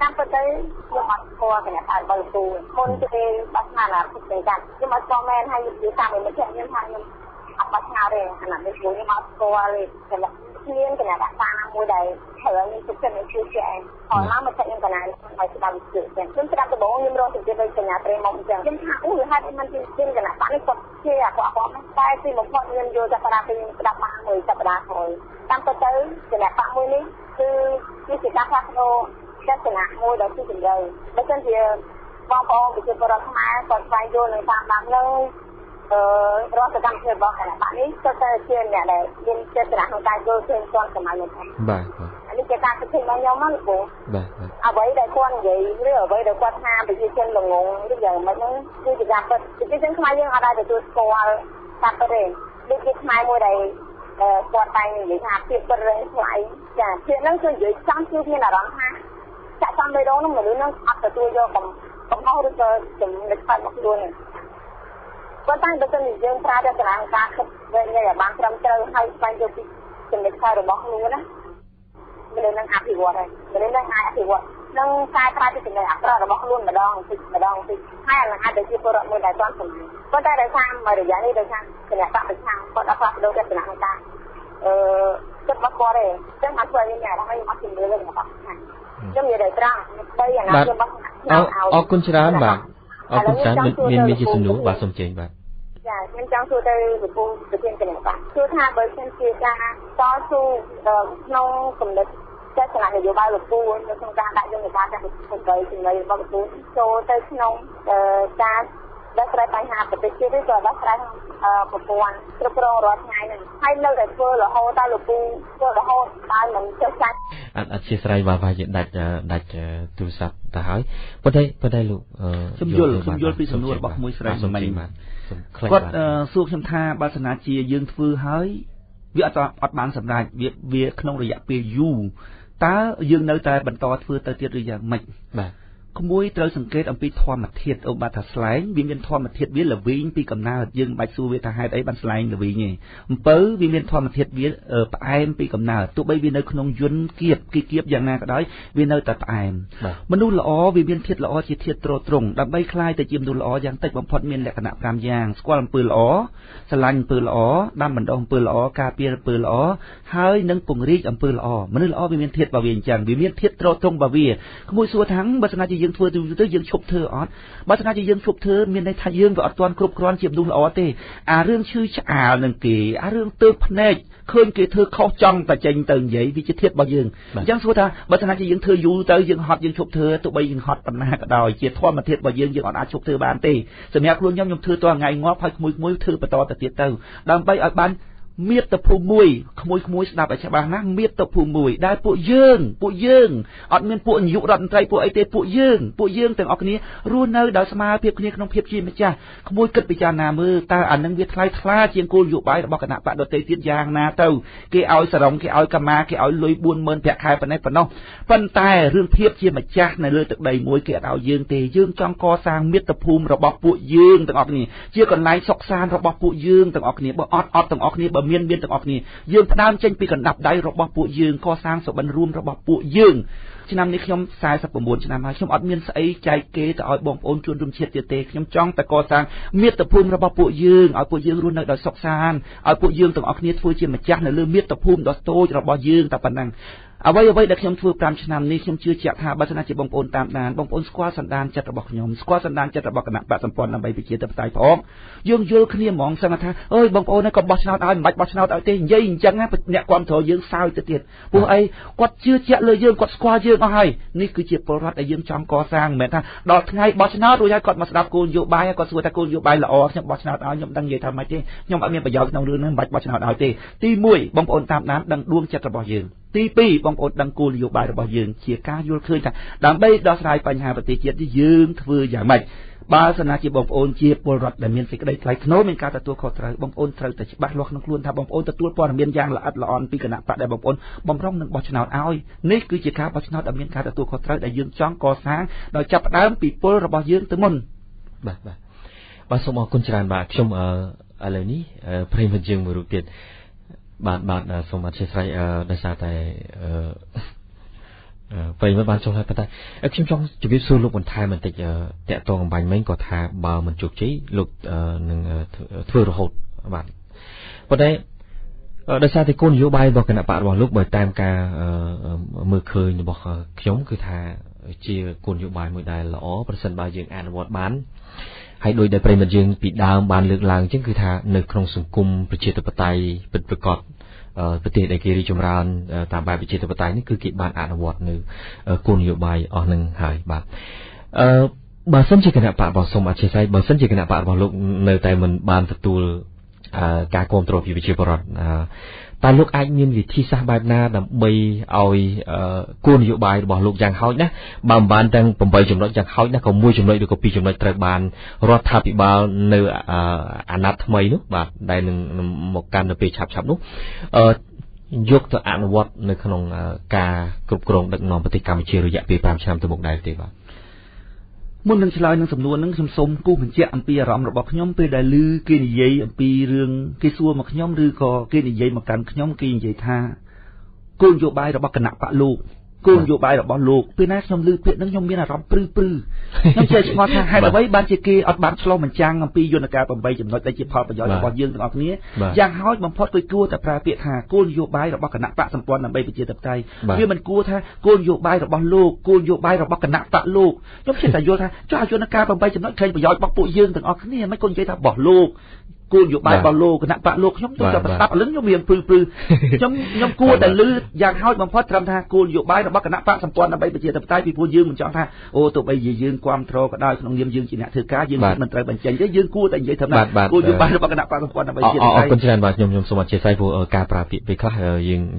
តាមពិតទៅខ្ញុំអត់ស្គាល់គណបក្សរបស់លោកពូមុនពេលបោះឆ្នោតអាពុទ្ធកាត់ខ្ញុំអត់ស្គាល់មែនហើយនិយាយតាមមិត្តភក្តិខ្ញុំថាខ្ញុំអត់បោះឆ្នោតទេអាណត្តិនេះខ្ញុំអត់ស្គាល់ទេគ្មានគណបក្សណាមួយដែលត្រូវឲ្យខ្ញុំទុកចិត្តនិងជឿជាក់ឯងហើយមកមកខ្ញុំកណាឲ្យស្ដាប់វិទ្យុចឹងខ្ញុំស្ដាប់ដំបូងខ្ញុំរកជំទាវដូចកញ្ញាព្រេមកអញ្ចឹងខ្ញុំថាអូហេតុអីមិនជាគណបក្សនេះគាត់ជាអាក្រក់អាក្រក់ណាស់តែទីបំផុតខ្ញុំយល់ចាប់ផ្ដើមពីខ្ញុំស្ដាប់បានមួយសប្តាហ៍ក្រោយតាមពិតទៅគណបក្សមួយនេះគឺជាការផ្លាស់ប្ដូរទស្សនៈមួយដ៏ស៊ីជម្រៅបើសិនជាបងប្អូនប្រជាពលរដ្ឋខ្មែរគាត់ស្វែងយល់និងតាមដាននឹងរាល់សកម្មភាពរបស់គណបក្សនេះក៏តែជាអ្នកដែលមានចេតនាក្នុងការយល់ឃើញទាន់សម័យនោះបាទនេះជាការគិតឃើញរបស់ខ្ញុំណាលោកពូបាទអ្វីដែលគាត់និយាយឬអ្វីដែលគាត់ថាប្រជាជនល្ងងឬយ៉ាងម៉េចហ្នឹងគឺជាការពិតប្រជាជនខ្មែរយើងអត់ដែលទទួលស្គាល់ការពិតទេដូចជាខ្មែរមួយដែលគាត់តែងនិយាយថាពាក្យពិតរឹងថ្លៃចាពាក្យហ្នឹងគឺនិយាយចំគឺមានអារម្មណ៍ថាចាក់ចំបេះដូងហ្នឹងមនុស្សហ្នឹងអត់ទទួលយកកំហុសឬក៏ចំណុចខ្សោយរបស់ខ្លួនទេប៉ុន្តែបើសិនជាយើងប្រើទស្សនៈការគិតវែងញែកឲ្យបានត្រឹមត្រូវហើយស្វែងយល់ពីចំណុចខ្សោយរបស់ខ្លួនណា មនុស្សនឹងអភិវឌ្ឍហើយមនុស្សនឹងអាចអភិវឌ្ឍនឹងកែប្រែទៅចំណុចអាក្រក់របស់ខ្លួនម្ដងតិចម្ដងតិចហើយអានឹងអាចទៅជាពលរដ្ឋមួយដែលទាន់សម័យប៉ុន្តែដោយសារមួយរយៈនេះដោយសារគណៈបកប្រឆាំងគាត់អត់ផ្លាស់ប្ដូរទស្សនៈក្នុងការគិតរបស់គាត់ទេអញ្ចឹងបានធ្វើឲ្យមានអារម្មណ៍អត់ជំនឿលើគណៈបកប្រឆាំងខ្ញុំនិយាយដោយត្រង់បីអាណាខ្ញុំរបស់អរគុណច្រើនបាទអរគុណច្រើនមានជាសំណួរបាទសូមជេងបាទចាខ្ញុំចង់សួរទៅលោកពូប្រធានគណៈបកសួរថាបើខ្ញុំជាការតស៊ូក្នុងគំនិតទស្សនៈនយោបាយលោកពូនៅក្នុងការដាក់យន្តការទាំង8ចំណុចរបស់លោកពូចូលទៅក្នុងការដោះស្រាយបញ្ហាប្រទេសជាតិឬក៏ដោះស្រាយប្រព័ន្ធគ្រប់គ្រងរាល់ថ្ងៃហ្នឹងហើយនៅតែធ្វើរហូតតើលោកពូធ្វើរហូតដោយមិនចេះចាច់អធិស្ឋានបាទប្រហែលជាដាច់ទូរស័ព្ទទៅហើយប៉ុន្តែលោកខ្ញុំយល់ពីសំណួររបស់មួយស្រីមិញគាត់សួរខ្ញុំថាបើសិនណាជាយើងធ្វើហើយវាអត់បានសម្រេចវាក្នុងរយៈពេលយូរតើយើងនៅតែបន្តធ្វើទៅទៀតឬយ៉ាងម៉េចបាទក្មួយត្រូវសង្កេតអំពីធម្មធាតុអូបាទថាស្លែងវាមានធម្មធាតុវាល្វីងពីកំណើតយើងមិនបាច់សួរវាថាហេតុអីបានស្លែងល្វីងទេអំពៅវាមានធម្មធាតុវាផ្អែមពីកំណើតទោះបីវានៅក្នុងយន្តគៀបគីគៀបយ៉ាងណាក៏ដោយវានៅតែផ្អែមមនុស្សល្អវាមានធាតុល្អជាធាតុទ្រទ្រង់ដើម្បីក្លាយទៅជាមនុស្សល្អយ៉ាងតិចបំផុតមានលក្ខណៈ5យ៉ាងស្គាល់អំពើល្អស្រឡាញ់អំពើល្អដាំបណ្ដុះអំពើល្អការពារអំពើល្អហើយនឹងពង្រីកអំពើល្អមនុស្សល្អវាមានធាតុរបស់វាអញ្ចឹងវាមានធាតុទ្រទ្រង់របស់វាក្មួយសួរថាបើសិនជាយើងធ្វើទៅយើងឈប់ធ្វើអត់បើសិនជាយើងឈប់ធ្វើមានន័យថាយើងវាអត់ទាន់គ្រប់គ្រាន់ជាមនុស្សល្អទេអារឿងឈឺឆ្អាលនឹងគេអារឿងទើបភ្នែកឃើញគេធ្វើខុសចង់តែចេញទៅនិយាយវាជាធាតុរបស់យើងអញ្ចឹងសួរថាបើសិនជាយើងធ្វើយូរទៅយើងហត់យើងឈប់ធ្វើទោះបីយើងហត់ប៉ុណ្ណាក៏ដោយជាធម្មធាតុរបស់យើងយើងអត់អាចឈប់ធ្វើបានទេសម្រាប់ខ្លួនខ្ញុំខ្ញុំធ្វើតថ្ងៃងាប់ហើយក្មួយៗធ្វើបន្តទៅទៀតទៅដើម្បីឲ្យបានមាតុភូមិមួយក្មួយស្ដាប់ឲ្យច្បាស់ណាស់មាតុភូមិមួយដែលពួកយើងអត់មានពួកនាយករដ្ឋមន្ត្រីពួកអីទេពួកយើងទាំងអស់គ្នារស់នៅដោយស្មើភាពគ្នាក្នុងភាពជាម្ចាស់ក្មួយគិតពិចារណាមើលតើអានឹងវាថ្លៃថ្លាជាងគោលនយោបាយរបស់គណៈបកដទៃទៀតយ៉ាងណាទៅគេឲ្យសរងគេឲ្យកម្មាគេឲ្យលុយ40000ប្រាក់ខែប៉ុណ្ណេះប៉ុណ្ណោះប៉ុន្តែរឿងភាពជាម្ចាស់នៅលើទឹកដីមួយគេអត់ឲ្យយើងទេយើងចង់កសាងមាតុភូមិរបស់ពួកយើងទាំងអស់គ្នាជាកន្លែងសុខសាន្តរបស់ពួកយើងទាំងអស់គ្នាបើអត់ទាំងអស់គ្នាបើមានទាំងអស់គ្នាយើងផ្ដើមចេញពីកណ្ដាប់ដៃរបស់ពួកយើងកសាងសុបិនរួមរបស់ពួកយើងឆ្នាំនេះខ្ញុំ49ឆ្នាំហើយខ្ញុំអត់មានស្អីចែកគេទៅឲ្យបងប្អូនជនរួមជាតិទៀតទេខ្ញុំចង់តែកសាងមាតុភូមិរបស់ពួកយើងឲ្យពួកយើងរស់នៅដោយសុខសាន្តឲ្យពួកយើងទាំងអស់គ្នាធ្វើជាម្ចាស់នៅលើមាតុភូមិដ៏តូចរបស់យើងតែប៉ុណ្ណឹងអ្វីដែលខ្ញុំធ្វើ5ឆ្នាំនេះខ្ញុំជឿជាក់ថាបើសិនជាបងប្អូនតាមដានបងប្អូនស្គាល់សន្តានចិត្តរបស់ខ្ញុំស្គាល់សន្តានចិត្តរបស់គណៈបកសម្ព័ន្ធដើម្បីប្រជាធិបតេយ្យផងយើងយល់គ្នាហ្មងសឹងថាអើយបងប្អូនក៏បោះឆ្នោតឲ្យមិនបាច់បោះឆ្នោតឲ្យទេនិយាយអញ្ចឹងណាអ្នកគាំទ្រយើងសើចទៅទៀតព្រោះអីគាត់ជឿជាក់លើយើងគាត់ស្គាល់យើងអស់ហើយនេះគឺជាពលរដ្ឋដែលយើងចង់កសាងមិនមែនថាដល់ថ្ងៃបោះឆ្នោតរួចហើយគាត់មកស្ដាប់គោលនយោបាយគាត់សួរថាគោលនយោបាយល្អខ្ញុំបោះឆ្នោតឲ្យខ្ញុំដឹងនិយាយថាម៉េចទេខ្ញុំអត់មានប្រយោជន៍ក្នុងរឿងហ្នឹងមិនបាច់បោះឆ្នោតឲ្យទេទី1បងប្អូនតាមដានដឹងដួងចិត្តរបស់យើងទី2បងប្អូនដឹងគោលនយោបាយរបស់យើងជាការយល់ឃើញថាដើម្បីដោះស្រាយបញ្ហាប្រទេសជាតិនេះយើងធ្វើយ៉ាងម៉េចបើសិនជាបងប្អូនជាពលរដ្ឋដែលមានសេចក្តីថ្លៃថ្នូរមានការទទួលខុសត្រូវបងប្អូនត្រូវតែច្បាស់លាស់ក្នុងខ្លួនថាបងប្អូនទទួលព័ត៌មានយ៉ាងល្អិតល្អន់ពីគណៈបកដែលបងប្អូនបំរុងនឹងបោះឆ្នោតឲ្យនេះគឺជាការបោះឆ្នោតដែលមានការទទួលខុសត្រូវដែលយើងចង់កសាងដោយចាប់ផ្ដើមពីពលរបស់យើងទៅមុនបាទសូមអរគុណច្រើនបាទខ្ញុំឥឡូវនេះប្រិយមិត្តយើងមួយរូបទៀតបាទសូមអធិស្ឋានដោយសារតែប្រិយមិត្តបានចូលហើយប៉ុន្តែខ្ញុំចង់ជម្រាបសួរលោកបន្ថែមបន្តិចតាក់ទងអំបញ្ញមិញគាត់ថាបើមិនជោគជ័យលោកនឹងធ្វើរហូតបាទប៉ុន្តែដោយសារតែគោលនយោបាយរបស់គណៈបករបស់លោកបើតាមការមើលឃើញរបស់ខ្ញុំគឺថាជាគោលនយោបាយមួយដែលល្អប្រសិនបើយើងអនុវត្តបានហើយដោយដែលប្រិយមិត្តយើងពីដើមបានលើកឡើងអញ្ចឹងគឺថានៅក្នុងសង្គមប្រជាធិបតេយ្យពិតប្រាកដប្រទេសដែលគេរីកចម្រើនតាមបែបប្រជាធិបតេយ្យនេះគឺគេបានអនុវត្តនៅគោលនយោបាយអស់នឹងហើយបាទបើសិនជាគណៈបករបស់សូមអធិស្ឋានបើសិនជាគណៈបករបស់លោកនៅតែមិនបានទទួលការគាំទ្រពីប្រជាពលរដ្ឋតើលោកអាចមានវិធីសាស្ត្របែបណាដើម្បីឲ្យគោលនយោបាយរបស់លោកយ៉ាងហោចណាស់បើមិនបានទាំង8ចំណុចយ៉ាងហោចណាស់ក៏1ចំណុចឬក៏2ចំណុចត្រូវបានរដ្ឋាភិបាលនៅអាណត្តិថ្មីនោះបាទដែលនឹងមកកាន់នៅពេលឆាប់ៗនោះយកទៅអនុវត្តនៅក្នុងការគ្រប់គ្រងដឹកនាំប្រទេសកម្ពុជារយៈពេល5ឆ្នាំទៅមុខដែរទេបាទ មុននឹងឆ្លើយនឹងសំណួរនឹងខ្ញុំសូមគូសបញ្ជាក់អំពីអារម្មណ៍របស់ខ្ញុំពេលដែលឮគេនិយាយអំពីរឿងគេសួរមកខ្ញុំឬក៏គេនិយាយមកកាន់ខ្ញុំគេនិយាយថា គោលនយោបាយរបស់គណៈបកលោកគោលនយោបាយរបស់លោកពេលណាខ្ញុំឮពាក្យហ្នឹងខ្ញុំមានអារម្មណ៍ព្រឺខ្ញុំចេះឆ្ងល់ថាហេតុអ្វីបានជាគេអត់បានឆ្លុះបញ្ចាំងអំពីយន្តការ8ចំណុចដែលជាផលប្រយោជន៍របស់យើងទាំងអស់គ្នាយ៉ាងហោចបំផុតគឺគួរតែប្រើពាក្យថាគោលនយោបាយរបស់គណៈបកសម្ព័ន្ធដើម្បីប្រជាធិបតេយ្យវាមិនគួរថាគោលនយោបាយរបស់លោកគោលនយោបាយរបស់គណៈបកលោកខ្ញុំចេះតែយល់ថាចុះយន្តការ8ចំណុចឃើញប្រយោជន៍របស់ពួកយើងទាំងអស់គ្នាមិនគួរនិយាយថារបស់លោកគោលនយោបាយរបស់លោកគណៈបកលោកខ្ញុំទៅតែស្ដាប់ឥឡូវខ្ញុំមានព្រឺខ្ញុំគួរតែលឺយ៉ាងហោចបំផុតត្រឹមថាគោលនយោបាយរបស់គណៈបកសម្ព័ន្ធដើម្បីប្រជាធិបតេយ្យពីព្រោះយើងមិនចង់ថាអូទោះបីជាយើងគាំទ្រក៏ដោយក្នុងនាមយើងជាអ្នកធ្វើការយើងមិនត្រូវបញ្ចេញទេយើងគួរតែនិយាយត្រឹមថាគោលនយោបាយរបស់គណៈបកសម្ព័ន្ធដើម្បីប្រជាធិបតេយ្យអរគុណច្រើនបាទខ្ញុំសូមអធិស្ឋានព្រោះការប្រើពាក្យពេលខ្លះ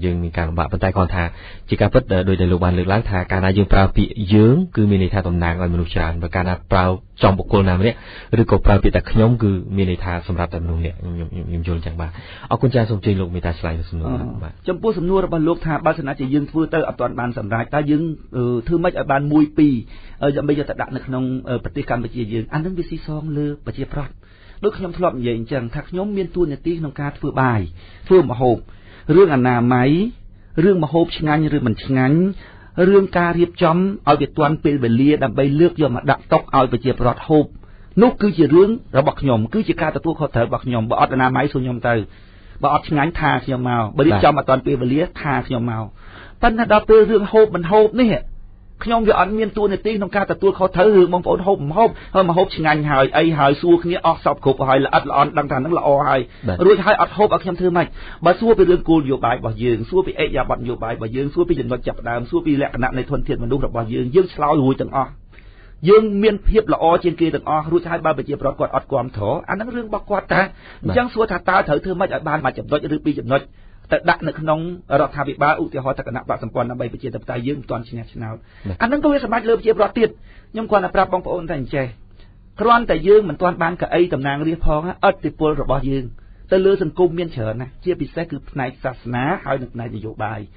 យើងមានការលំបាកប៉ុន្តែគ្រាន់ថាជាការពិតដោយដែលលោកបានលើកឡើងថាកាលណាយើងប្រើពាក្យយើងគឺមានន័យថាតំណាងឲ្យមនុស្សច្រើនបើកាលណាប្រើចំបុគ្គលណាម្នាក់ឬក៏ប្រើពាក្យតែខ្ញុំគឺមានន័យថាសម្រាប់តែមនុស្សម្នាក់ខ្ញុំយល់ចឹងបាទអរគុណចាស់សូមជម្រាបលោកមេត្តាឆ្លើយនឹងសំណួរបាទចំពោះសំណួររបស់លោកថាបើសិនណាជាយើងធ្វើទៅអត់ទាន់បានសម្រេចតើយើងធ្វើម៉េចឲ្យបាន1 2ដើម្បីយកទៅដាក់នៅក្នុងប្រទេសកម្ពុជាយើងអានឹងវាស៊ីសងលើប្រជាប្រដ្ឋដូចខ្ញុំធ្លាប់និយាយអញ្ចឹងថាខ្ញុំមានតួនាទីក្នុងការធ្វើបាយធ្វើម្ហូបរឿងអនាម័យរឿងម្ហូបឆ្ងាញ់ឬមិនឆ្ងាញ់រឿងការរៀបចំឲ្យវាទាន់ពេលវេលាដើម្បីលើកយកមកដាក់តុឲ្យប្រជាប្រដ្ឋហូបនោះគឺជារឿងរបស់ខ្ញុំគឺជាការទទួលខុសត្រូវរបស់ខ្ញុំបើអត់អនាម័យសួរខ្ញុំទៅបើអត់ឆ្ងាញ់ថាខ្ញុំមកបើរៀបចំអត់ទាន់ពេលវេលាថាខ្ញុំមកប៉ុន្តែដល់ពេលរឿងហូបមិនហូបនេះខ្ញុំវាអត់មានតួនាទីក្នុងការទទួលខុសត្រូវរឿងបងប្អូនហូបមិនហូបហើយមកហូបឆ្ងាញ់ហើយអីហើយសួរគ្នាអស់សពគ្រប់ហើយល្អិតល្អន់ដឹងថានឹងល្អហើយរួចហើយអត់ហូបឲ្យខ្ញុំធ្វើម៉េចបើសួរពីរឿងគោលនយោបាយរបស់យើងសួរពីអេយ៉ាប័តនយោបាយរបស់យើងសួរពីចំណុចចាប់ផ្ដើមសួរពីលក្ខណៈនៃធនធានមនុស្សរបស់យើងយើងឆ្លើយរួចទាំងអស់យើងមានភាពល្អជាងគេទាំងអស់រួចហើយបើប្រជាប្រដ្ឋគាត់អត់គាំទ្រអានឹងរឿងរបស់គាត់តាអញ្ចឹងសួរថាតើត្រូវធ្វើម៉េចឲ្យបានមួយចំណុចឬពីរចំណុចទៅដាក់នៅក្នុងរដ្ឋាភិបាលឧទាហរណ៍ថាគណៈបកសម្ព័ន្ធដើម្បីប្រជាធិបតេយ្យយើងមិនទាន់ឈ្នះឆ្នោតអានឹងក៏វាសម្រេចលើប្រជាប្រដ្ឋទៀតខ្ញុំគ្រាន់តែប្រាប់បងប្អូនថាអញ្ចេះគ្រាន់តែយើងមិនទាន់បានកៅអីតំណាងរាស្ត្រផងឥទ្ធិពលរបស់យើងទៅលើសង្គមមានច្រើនណាស់ជាពិសេសគឺផ្នែកសាសនាហើយនិងផ្នែកនយោបាយ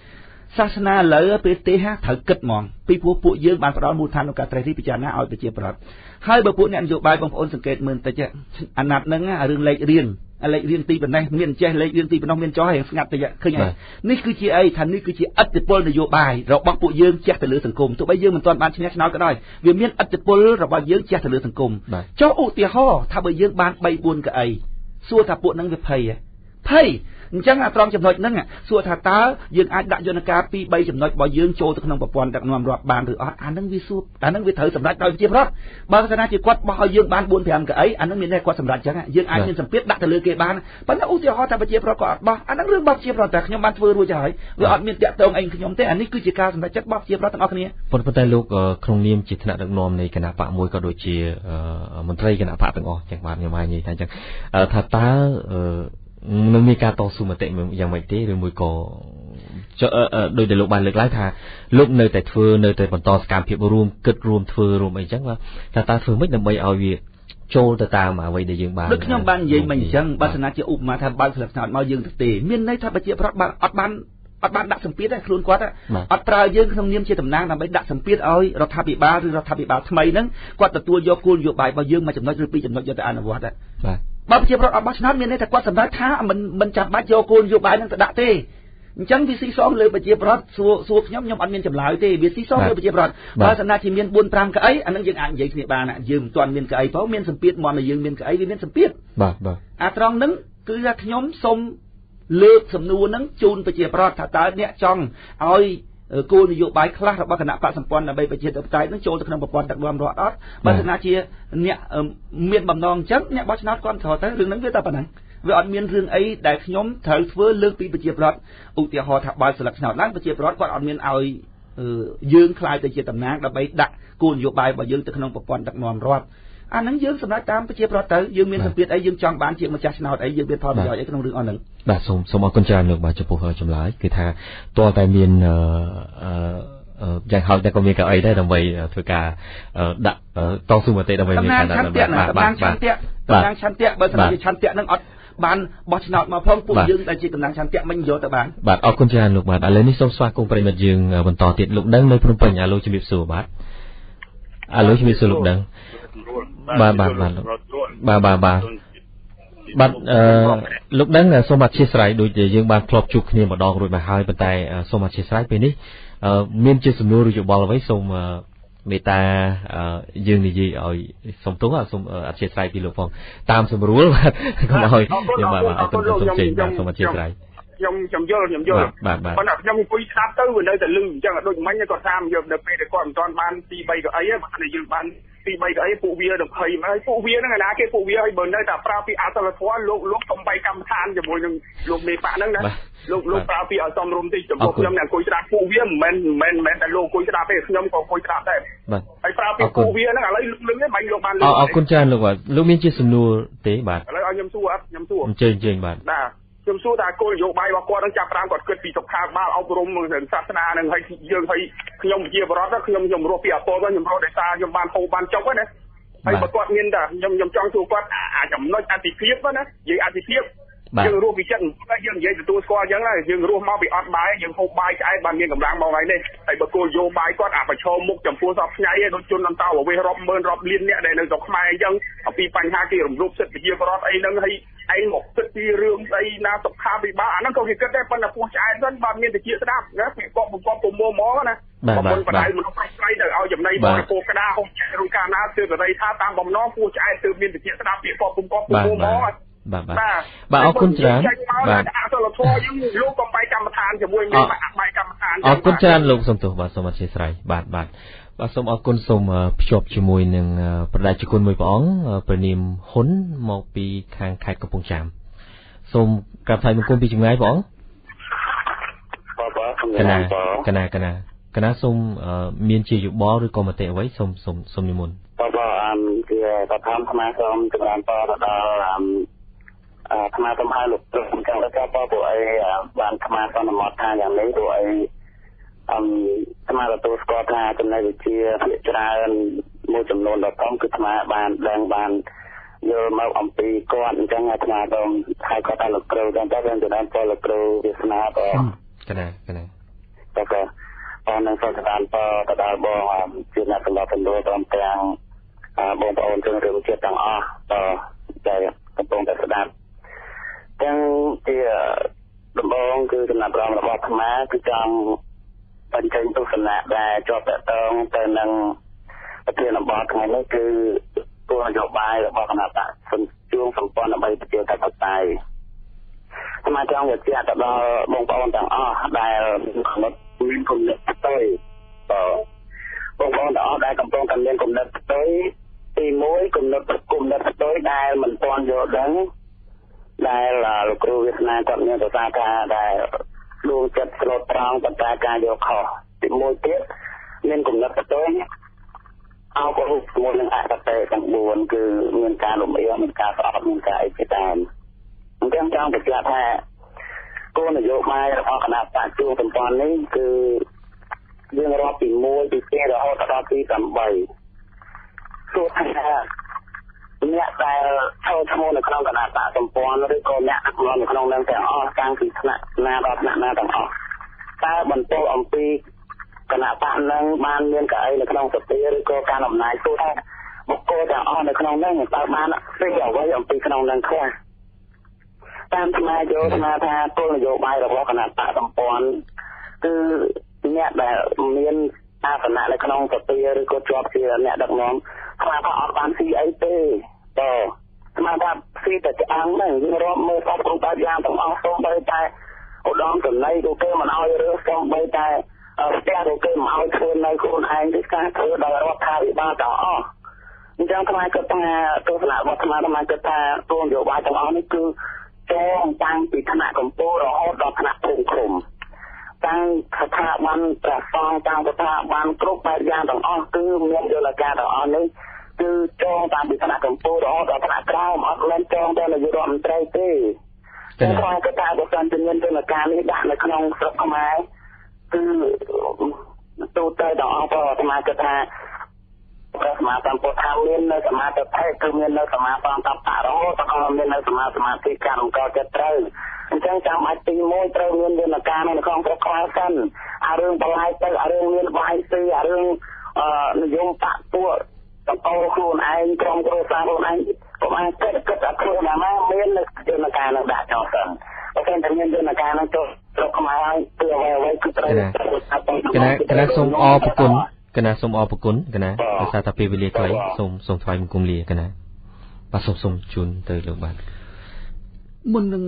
សាសនាឥឡូវពេលទេសត្រូវគិតហ្មងពីព្រោះពួកយើងបានផ្ដល់មូលដ្ឋានក្នុងការត្រេះរិះពិចារណាឲ្យប្រជាប្រដ្ឋហើយបើពួកអ្នកនយោបាយបងប្អូនសង្កេតមើលបន្តិចអាណត្តិហ្នឹងរឿងលេខរៀងលេខរៀងទីប៉ុណ្ណេះមានចេះលេខរៀងទីប៉ុណ្ណោះមានចោះហើយស្ងាត់តិចឃើញហើយនេះគឺជាអីថានេះគឺជាឥទ្ធិពលនយោបាយរបស់ពួកយើងជះទៅលើសង្គមទោះបីយើងមិនទាន់បានឈ្នះឆ្នោតក៏ដោយវាមានឥទ្ធិពលរបស់យើងជះទៅលើសង្គមចុះឧទាហរណ៍ថាបើយើងបាន3 4កៅអីសួរថាពួកហ្នឹងវាភ័យភ័យអញ្ចឹងអាត្រង់ចំណុចហ្នឹងសួរថាតើយើងអាចដាក់យន្តការ2 3ចំណុចរបស់យើងចូលទៅក្នុងប្រព័ន្ធដឹកនាំរដ្ឋបានឬអត់អាហ្នឹងវាសួរអាហ្នឹងវាត្រូវសម្រេចដោយប្រជាប្រដ្ឋបើកាលណាជាគាត់បោះឲ្យយើងបាន4 5កៅអីអាហ្នឹងមានន័យគាត់សម្រេចអញ្ចឹងយើងអាចមានសម្ពាធដាក់ទៅលើគេបានប៉ុន្តែឧទាហរណ៍ថាប្រជាប្រដ្ឋគាត់អត់បោះអាហ្នឹងរឿងរបស់ប្រជាប្រដ្ឋតែខ្ញុំបានធ្វើរួចហើយវាអត់មានតាក់ទងអីខ្ញុំទេអានេះគឺជាការសម្រេចចិត្តរបស់ប្រជាប្រដ្ឋទាំងអស់គ្នាប៉ុន្តែលោកក្នុងនាមជាថ្នាក់ដឹកនាំនៃគណៈបកមួយក៏ដូចជាមន្ត្រីគណៈបកទាំងអស់ចឹងបាទខ្ញុំអាចនិយាយថាអញ្ចឹងថាតើនឹងមានការតស៊ូមតិយ៉ាងម៉េចទេឬមួយក៏ដោយដែលលោកបានលើកឡើងថាលោកនៅតែធ្វើនៅតែបន្តសកម្មភាពរួមគិតរួមធ្វើរួមអីចឹងបាទថាតើធ្វើម៉េចដើម្បីឲ្យវាចូលទៅតាមអ្វីដែលយើងបានដូចខ្ញុំបាននិយាយមកអញ្ចឹងបើសិនជាឧបមាថាបើកស្លឹកឆ្នោតមកយើងទៅទេមានន័យថាប្រជាប្រដ្ឋបានអត់បានដាក់សម្ពាធទេខ្លួនគាត់អត់ប្រើយើងក្នុងនាមជាតំណាងដើម្បីដាក់សម្ពាធឲ្យរដ្ឋាភិបាលឬរដ្ឋាភិបាលថ្មីហ្នឹងគាត់ទទួលយកគោលនយោបាយរបស់យើងមួយចំណុចឬពីរចំណុចយកទៅអនុវត្តបាទបើប្រជាប្រដ្ឋអត់បោះឆ្នោតមានន័យថាគាត់សម្រេចថាមិនចាំបាច់យកគោលនយោបាយហ្នឹងទៅដាក់ទេអញ្ចឹងវាស៊ីសងលើប្រជាប្រដ្ឋសួរខ្ញុំអត់មានចម្លើយទេវាស៊ីសងលើប្រជាប្រដ្ឋបើសិនណាជាមាន4 5កៅអីអានឹងយើងអាចនិយាយគ្នាបានយើងមិនទាន់មានកៅអីផងមានសម្ពាធមកយើងមានកៅអីវាមានសម្ពាធបាទអាត្រង់ហ្នឹងគឺថាខ្ញុំសូមលើកសំណួរហ្នឹងជូនប្រជាប្រដ្ឋថាតើអ្នកចង់ឲ្យគោលនយោបាយខ្លះរបស់គណៈបកសម្ព័ន្ធដើម្បីប្រជាធិបតេយ្យនឹងចូលទៅក្នុងប្រព័ន្ធដឹកនាំរដ្ឋអត់បើសិនណាជាអ្នកមានបំណងអញ្ចឹងអ្នកបោះឆ្នោតគាត់ត្រូវទៅរឿងហ្នឹងវាតែប៉ុណ្ណឹងវាអត់មានរឿងអីដែលខ្ញុំត្រូវធ្វើលើកពីប្រជាប្រដ្ឋឧទាហរណ៍ថាបើស្លឹកឆ្នោតឡើងប្រជាប្រដ្ឋគាត់អត់មានឲ្យយើងក្លាយទៅជាតំណាងដើម្បីដាក់គោលនយោបាយរបស់យើងទៅក្នុងប្រព័ន្ធដឹកនាំរដ្ឋអាហ្នឹងយើងសម្រេចតាមប្រជាប្រដ្ឋទៅយើងមានសម្ពាធអីយើងចង់បានជាម្ចាស់ឆ្នោតអីយើងមានផលប្រយោជន៍អីក្នុងរឿងអស់ហ្នឹងបាទសូមអរគុណច្រើនលោកបាទចំពោះចម្លើយគឺថាទាល់តែមានយ៉ាងហោចតែក៏មានកៅអីដែរដើម្បីធ្វើការដាក់តស៊ូមតិដើម្បីមានការដាក់តំណាងឆន្ទៈតំណាងឆន្ទៈបើសិនជាឆន្ទៈហ្នឹងអត់បានបោះឆ្នោតមកផងពួកយើងដែលជាតំណាងឆន្ទៈមិនយកទៅបានបាទអរគុណច្រើនលោកបាទឥឡូវនេះសូមស្វាគមន៍ប្រិយមិត្តយើងបន្តទៀតលោកដឹងនៅភ្នំពេញអាឡូជំរាបសួរបាទអាឡូជំរាបសួរលោកដឹងបាទបាទបាទបាទបាទបាទ បាទលោកដឹងសូមអធិស្ឋានដូចយើងបានធ្លាប់ជួបគ្នាម្ដងរួចមកហើយប៉ុន្តែសូមអធិស្ឋានពេលនេះមានជាសំណួរឬយោបល់អ្វីសូមមេត្តាយើងនិយាយឲ្យសូមទោសសូមអធិស្ឋានពីលោកផងតាមសម្រួលបាទកុំឲ្យខ្ញុំបាទអរគុណសូមជ័យបាទសូមអធិស្ឋានខ្ញុំយល់ប៉ុន្តែខ្ញុំអង្គុយស្ដាប់ទៅវានៅតែលឺអញ្ចឹងដូចមិញគាត់ថាយកនៅពេលដែលគាត់មិនទាន់បានទី3កៅអីបើមិនយើងបានទី3កៅអីពួកវានឹងភ័យមកហើយពួកវាហ្នឹងឯណាគេពួកវាហើយបើនៅតែប្រើពីអសិលធម៌លោកកុំបែកកម្មដ្ឋានជាមួយនឹងលោកមេបាក់ហ្នឹងណាលោកប្រើពីឲ្យសមរម្យតិចចំពោះខ្ញុំអ្នកអង្គុយស្ដាប់ពួកវាមិនមែនតែលោកអង្គុយស្ដាប់ទេខ្ញុំក៏អង្គុយស្ដាប់ដែរហើយប្រើពីពួកវាហ្នឹងឥឡូវលឹងទេបាញ់លោកបានលឺអរគុណច្រើនលោកបាទលោកមានជាសំណួរទេបាទឥឡូវឲ្យខ្ញុំសួរអត់ខ្ញុំសួរអញ្ជើញបាទបាទខ្ញុំសួរថាគោលនយោបាយរបស់គាត់នឹងចាប់តាមគាត់គិតពីសុខាភិបាលអប់រំនិងសាសនានឹងហើយយើងហើយខ្ញុំជាបរិបទខ្ញុំរស់ពីអពលខ្ញុំរស់ដោយសារខ្ញុំបានហូបបានចុកណាហើយបើគាត់មានតែខ្ញុំចង់សួរគាត់អាចំណុចអតិភិបណានិយាយអតិភិបយើងរស់ពីចិត្តយើងនិយាយទទួលស្គាល់អញ្ចឹងហើយយើងរស់មកពីអត់បាយយើងហូបបាយឆ្អែតបានមានកម្លាំងមកថ្ងៃនេះហើយបើគោលនយោបាយគាត់អាប្រឈមមុខចំពោះសពថ្ងៃដូចជនអន្តោប្រវេសន៍រាប់ម៉ឺនរាប់លានអ្នកដែលនៅស្រុកខ្មែរអញ្ចឹងអំពីបញ្ហាគេរំលោភសិទ្ធិប្រជាពលរដ្ឋអីហ្នឹងហើយឯងមកគិតពីរឿងស្អីណាសុខាភិបាលអាហ្នឹងក៏គេគិតដែរប៉ុន្តែពោះឆ្អែតហ្នឹងបាទមានតិចស្ដាប់ណាពីកបបង្កប់ពុំមកហ្មងណាបើមុនបដៅមនុស្សប្រុសស្រីទៅឲ្យចំណីបរិភោគក្តារហូបឆ្អែតឬកាលណាទើបសេរីថាតាមបំណងពោះឆ្អែតទើបមានតិចស្ដាប់ពីកបបង្កប់ពុំមកបាទបាទអរគុណច្រើនបាទអសិលធម៌យើងលោកកំបែកកម្មដ្ឋានជាមួយមានបែកកម្មដ្ឋានអរគុណច្រើនលោកសំទោសបាទសូមអធិស្ឋានបាទបាទបាទសូមអរគុណសូមភ្ជាប់ជាមួយនឹងប្រដាជគុណមួយព្រះអង្គព្រះនាមហ៊ុនមកពីខាងខេត្តកំពង់ចាមសូមក្រាបថ្វាយបង្គំពីចម្ងាយព្រះអង្គបាទកណាកណាកណាសូមមានជាយោបល់ឬក៏មតិអ្វីសូមសូមសូមនិមន្តបាទបាទជាបឋមខ្មែរសូមចម្រើនពរទៅដល់អាត្មាសូមឲ្យលោកគ្រូចង់ដល់ការពួកអីបានអាត្មាសន្មតថាយ៉ាងនេះពួកអីអាត្មាទទួលស្គាល់ថាចំណេះវិជ្ជាភាគច្រើនមួយចំនួនដ៏ធំគឺអាត្មាបានដឹងបានយល់មកអំពីគាត់អញ្ចឹងអាត្មាសូមហៅគាត់ថាលោកគ្រូចឹងទៅខ្ញុំចម្រើនពរលោកគ្រូវាសនាក៏កណាកណាបាទអរនឹងសូមចម្រើនពរទៅដល់បងជាអ្នកសម្របសម្រួលព្រមទាំងបងប្អូនជនរួមជាតិទាំងអស់ដែលកំពុងតែស្ដាប់ទាំងជាដំបូងគឺចំណាប់អារម្មណ៍របស់អាត្មាគឺចង់បញ្ចេញទស្សនៈដែលជាប់ទាក់ទងទៅនឹងប្រធានបទថ្ងៃនេះគឺគោលនយោបាយរបស់គណបក្សជួងសម្ព័ន្ធដើម្បីប្រជាធិបតេយ្យអាត្មាចង់បញ្ជាក់ទៅដល់បងប្អូនទាំងអស់ដែលមានគំនិតផ្ទុយបងប្អូនទាំងអស់ដែលកំពុងតែមានគំនិតផ្ទុយទី1គំនិតផ្ទុយដែលមិនទាន់យល់ដឹងដែលលោកគ្រូវាសនាគាត់មានប្រសាសន៍ថាដែលដួងចិត្តស្លូតត្រង់ប៉ុន្តែការយកខុសទី1ទៀតមានគំនិតផ្ទុយអោបរូបជាមួយនឹងអកតេទាំង4គឺមានការលំអៀងមានការស្អប់មានការអីជាដើមអញ្ចឹងចង់បញ្ជាក់ថាគោលនយោបាយរបស់គណបក្សជួងសម្ព័ន្ធនេះគឺយើងរាប់ពី1ពី2រហូតដល់ទី8សួរថាអ្នកដែលចូលឈ្មោះនៅក្នុងគណបក្សសម្ព័ន្ធឬក៏អ្នកដឹកនាំនៅក្នុងនឹងទាំងអស់តាំងពីថ្នាក់ណាដល់ថ្នាក់ណាទាំងអស់តើបន្ទោអំពីគណបក្សនឹងបានមានកៅអីនៅក្នុងសភាឬក៏ការអំណាចសួរថាបុគ្គលទាំងអស់នៅក្នុងនឹងតើបានស្អីអ្វីអំពីក្នុងនឹងខ្លះតាមអាត្មាយល់អាត្មាថាគោលនយោបាយរបស់គណបក្សសម្ព័ន្ធគឺអ្នកដែលមានអាសនៈនៅក្នុងសភាឬក៏ជាប់ជាអ្នកដឹកនាំអាត្មាថាអត់បានស៊ីអីទេបាទអាត្មាថាស៊ីតែឆ្អឹងហ្នឹងយើងរាប់មើលសពគ្រប់បែបយ៉ាងទាំងអស់សូម្បីតែឧត្តមចំណីក៏គេមិនឲ្យរើសសូម្បីតែផ្ទះក៏គេមិនឲ្យធ្វើនៅខ្លួនឯងទេការធ្វើដោយរដ្ឋាភិបាលទាំងអស់អញ្ចឹងអាត្មាគិតថាទស្សនៈរបស់អាត្មាអាត្មាគិតថាគោលនយោបាយទាំងអស់នេះគឺចងតាំងពីថ្នាក់កម្ពុជារហូតដល់ថ្នាក់ភូមិឃុំតាំងស្ថាប័នព្រះសង្ឃតាំងស្ថាប័នគ្រប់បែបយ៉ាងទាំងអស់គឺមានយន្តការទាំងអស់នេះគឺចងតាមពីថ្នាក់កម្ពុជារហូតដល់ថ្នាក់ក្រោមអត់លែងចងទៅនាយករដ្ឋមន្ត្រីទេតែគាត់គិតថាបើសិនជាមានយន្តការនេះដាក់នៅក្នុងស្រុកខ្មែរគឺទូទៅទាំងអស់ក៏អាត្មាគិតថាព្រះសម្មាសម្ពុទ្ធថាមាននៅសមាធិគឺមាននៅសមាសង្កប្បៈរហូតដល់មាននៅសមាសមាធិការអង្គចិត្តត្រូវអញ្ចឹងចាំបាច់ទី1ត្រូវមានយន្តការនៅក្នុងស្រុកខ្មែរសិនអារឿងបន្លាយទៅអារឿងមានបាយស៊ីអារឿងនិយមបកពួក តកោខ្លួនឯងក្រុមគ្រួសារខ្លួនឯងកុំអាចគិតតែខ្លួនណាមាននៅយន្តការនឹងដាក់ចោលសិនបើតែមានយន្តការនឹងចូលស្រុកខ្មែរហើយគឺអ្វីៗគឺត្រូវកណាសូមអរគុណកណាសូមអរគុណកណាដោយសារតែពេលវេលាខ្លីសូមថ្វាយបង្គំលាកណាបាទសូមជូនទៅលោកបាទមុននឹង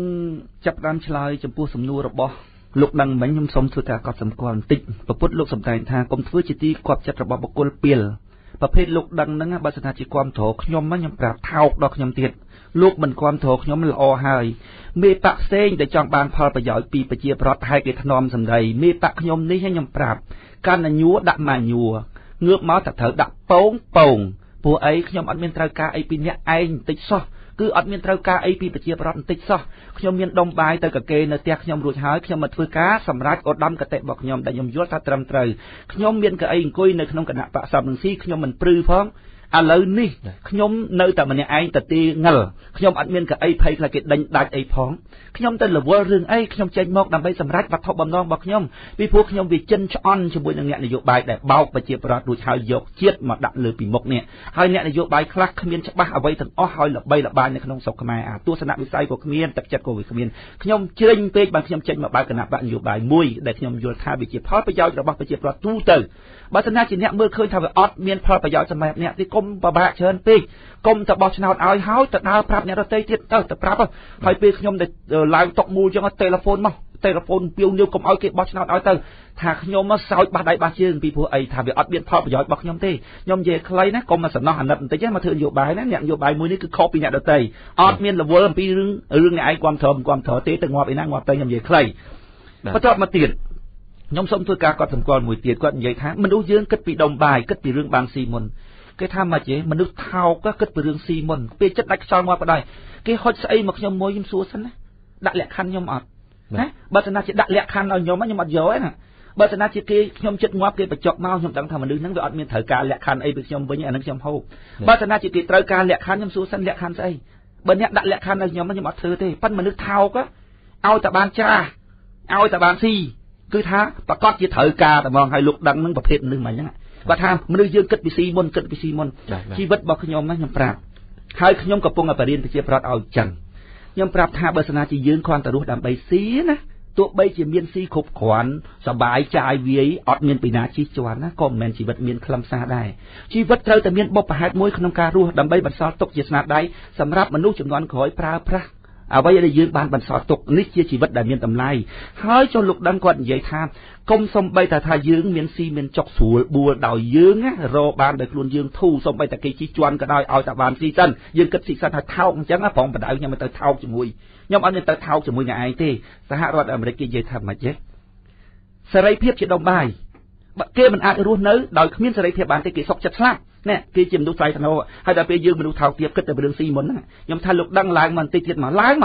ចាប់ផ្ដើមឆ្លើយចំពោះសំណួររបស់លោកដឹងមិញខ្ញុំសូមធ្វើការកត់សម្គាល់បន្តិចពុទ្ធលោកសម្ដែងថាកុំធ្វើជាទីគាប់ចិត្តរបស់បុគ្គលពីលប្រភេទលោកដឹងហ្នឹងបើសិនថាជាគាំទ្រខ្ញុំខ្ញុំប្រាប់ថោកដល់ខ្ញុំទៀតលោកមិនគាំទ្រខ្ញុំល្អហើយមេបកផ្សេងដែលចង់បានផលប្រយោជន៍ពីប្រជាប្រដ្ឋហើយគេធ្នមសម្ដីមេបកខ្ញុំនេះខ្ញុំប្រាប់កាន់ញួរដាក់ម៉ាញួរងើបមកតែត្រូវដាក់ពងពងព្រោះអីខ្ញុំអត់មានត្រូវការអីពីអ្នកឯងបន្តិចសោះគឺអត់មានត្រូវការអីពីប្រជាប្រដ្ឋបន្តិចសោះខ្ញុំមានដុំបាយទៅកាគេនៅផ្ទះខ្ញុំរួចហើយខ្ញុំមកធ្វើការសម្រាប់ឧត្តមគតិរបស់ខ្ញុំដែលខ្ញុំយល់ថាត្រឹមត្រូវខ្ញុំមានកៅអីអង្គុយនៅក្នុងគណៈបក្សសំរងស៊ីខ្ញុំមិនព្រឺផងឥឡូវនេះខ្ញុំនៅតែម្នាក់ឯងទៅទីងិលខ្ញុំអត់មានកៅអីភ័យខ្លាចគេដេញដាច់អីផងខ្ញុំទៅរវល់រឿងអីខ្ញុំចេញមកដើម្បីសម្រេចវត្ថុបំណងរបស់ខ្ញុំពីព្រោះខ្ញុំវាចិនឆ្អន់ជាមួយនឹងអ្នកនយោបាយដែលបោកប្រជាប្រដ្ឋរួចហើយយកជាតិមកដាក់លើពីមុខនេះហើយអ្នកនយោបាយខ្លះគ្មានច្បាស់អ្វីទាំងអស់ហើយល្បីល្បាញនៅក្នុងស្រុកខ្មែរអាទស្សនវិស័យក៏គ្មានទឹកចិត្តក៏វាគ្មានខ្ញុំជ្រិញពេកបានខ្ញុំចេញមកបើកគណៈបកនយោបាយមួយដែលខ្ញុំយល់ថាវាជាផលប្រយោជន៍របស់ប្រជាប្រដ្ឋទូទៅបើសិនណាជាអ្នកមើលឃើញថាវាអត់មានផលប្រយោជន៍សម្រាប់អ្នកទេកុំពិបាកច្រើនពេកកុំទៅបោះឆ្នោតឲ្យហើយទៅដើរប្រាប់អ្នកដទៃទៀតទៅប្រាប់ហើយពេលខ្ញុំទៅឡើងតុមូលចឹងទូរស័ព្ទមកទូរស័ព្ទពាវនាវកុំឲ្យគេបោះឆ្នោតឲ្យទៅថាខ្ញុំមកសោចបាសដៃបាសជើងពីព្រោះអីថាវាអត់មានផលប្រយោជន៍របស់ខ្ញុំទេខ្ញុំនិយាយខ្លីណាកុំមកសំណោះអាណិតបន្តិចមកធ្វើនយោបាយណាអ្នកនយោបាយមួយនេះគឺខុសពីអ្នកដទៃអត់មានរវល់អំពីរឿងអ្នកឯងគាំទ្រមិនគាំទ្រទេទៅងាប់ឯណាងាប់ទៅខ្ញុំនិយាយខ្លីបន្ទាប់មកទៀតខ្ញុំសូមធ្វើការកត់សម្គាល់មួយទៀតគាត់និយាយថាមនុស្សយើងគិតពីដុំបាយគិតពីរឿងបានស៊ីមុនគេថាមកទេមនុស្សថោកគិតពីរឿងស៊ីមុនពេលចិត្តដាច់ខ្យល់ងាប់ក៏ដោយគេហុចស្អីមកខ្ញុំមួយខ្ញុំសួរសិនណាដាក់លក្ខខណ្ឌខ្ញុំអត់ណាបើសិនណាជាដាក់លក្ខខណ្ឌឲ្យខ្ញុំខ្ញុំអត់យកទេណាបើសិនណាជាគេខ្ញុំចិត្តងាប់គេបញ្ចុកមកខ្ញុំដឹងថាមនុស្សហ្នឹងវាអត់មានត្រូវការលក្ខខណ្ឌអីពីខ្ញុំវិញអាហ្នឹងខ្ញុំហូបបើសិនណាជាគេត្រូវការលក្ខខណ្ឌខ្ញុំសួរសិនលក្ខខណ្ឌស្អីបើអ្នកដាក់លក្ខខណ្ឌឲ្យខ្ញុំខ្ញុំអត់ធ្វើទេប៉ុន្តែមនុស្សថោកឲ្យតែបានច្រាស់ឲ្យតែបានស៊ីគឺថាប្រកាសជាត្រូវការតែហ្មងហើយលោកដឹងនឹងប្រភេទមនុស្សមិនហ្នឹងគាត់ថាមនុស្សយើងគិតពីស៊ីមុនគិតពីស៊ីមុនជីវិតរបស់ខ្ញុំណាខ្ញុំប្រាប់ហើយខ្ញុំកំពុងតែបរៀនប្រជាប្រដ្ឋឲ្យចឹងខ្ញុំប្រាប់ថាបើសិនណាជាយើងគ្រាន់តែរស់ដើម្បីស៊ីណាទោះបីជាមានស៊ីគ្រប់គ្រាន់សបាយចាយវាយអត់មានពីណាជិះជាន់ណាក៏មិនមែនជីវិតមានខ្លឹមសារដែរជីវិតត្រូវតែមានបុព្វហេតុមួយក្នុងការរស់ដើម្បីបន្សល់ទុកជាស្នាដៃសម្រាប់មនុស្សជំនាន់ក្រោយប្រើប្រាស់អ្វីដែលយើងបានបន្សល់ទុកនេះជាជីវិតដែលមានតម្លៃហើយចុះលោកដឹងគាត់និយាយថាកុំសំបីតែថាយើងមានស៊ីមានចុកស្រួលបួលដោយយើងណារកបានដោយខ្លួនយើងធូរសំបីតែគេជិះជាន់ក៏ដោយឲ្យតែបានស៊ីសិនយើងគិតស៊ីសិនថាថោកអញ្ចឹងប្រងបដៅខ្ញុំមិនទៅថោកជាមួយខ្ញុំអត់មានទៅថោកជាមួយអ្នកឯងទេសហរដ្ឋអាមេរិកគេនិយាយថាម៉េចទេសេរីភាពជាដុំបាយគេមិនអាចរស់នៅដោយគ្មានសេរីភាពបានទេគេសុកចិត្តស្លាប់នេះគេជាមនុស្សថ្លៃថ្នូរហើយដល់ពេលយើងមនុស្សថោកទាបគិតតែរឿងស៊ីមុនហ្នឹងខ្ញុំថាលោកដឹងឡើងមកបន្តិចទៀតមកឡើង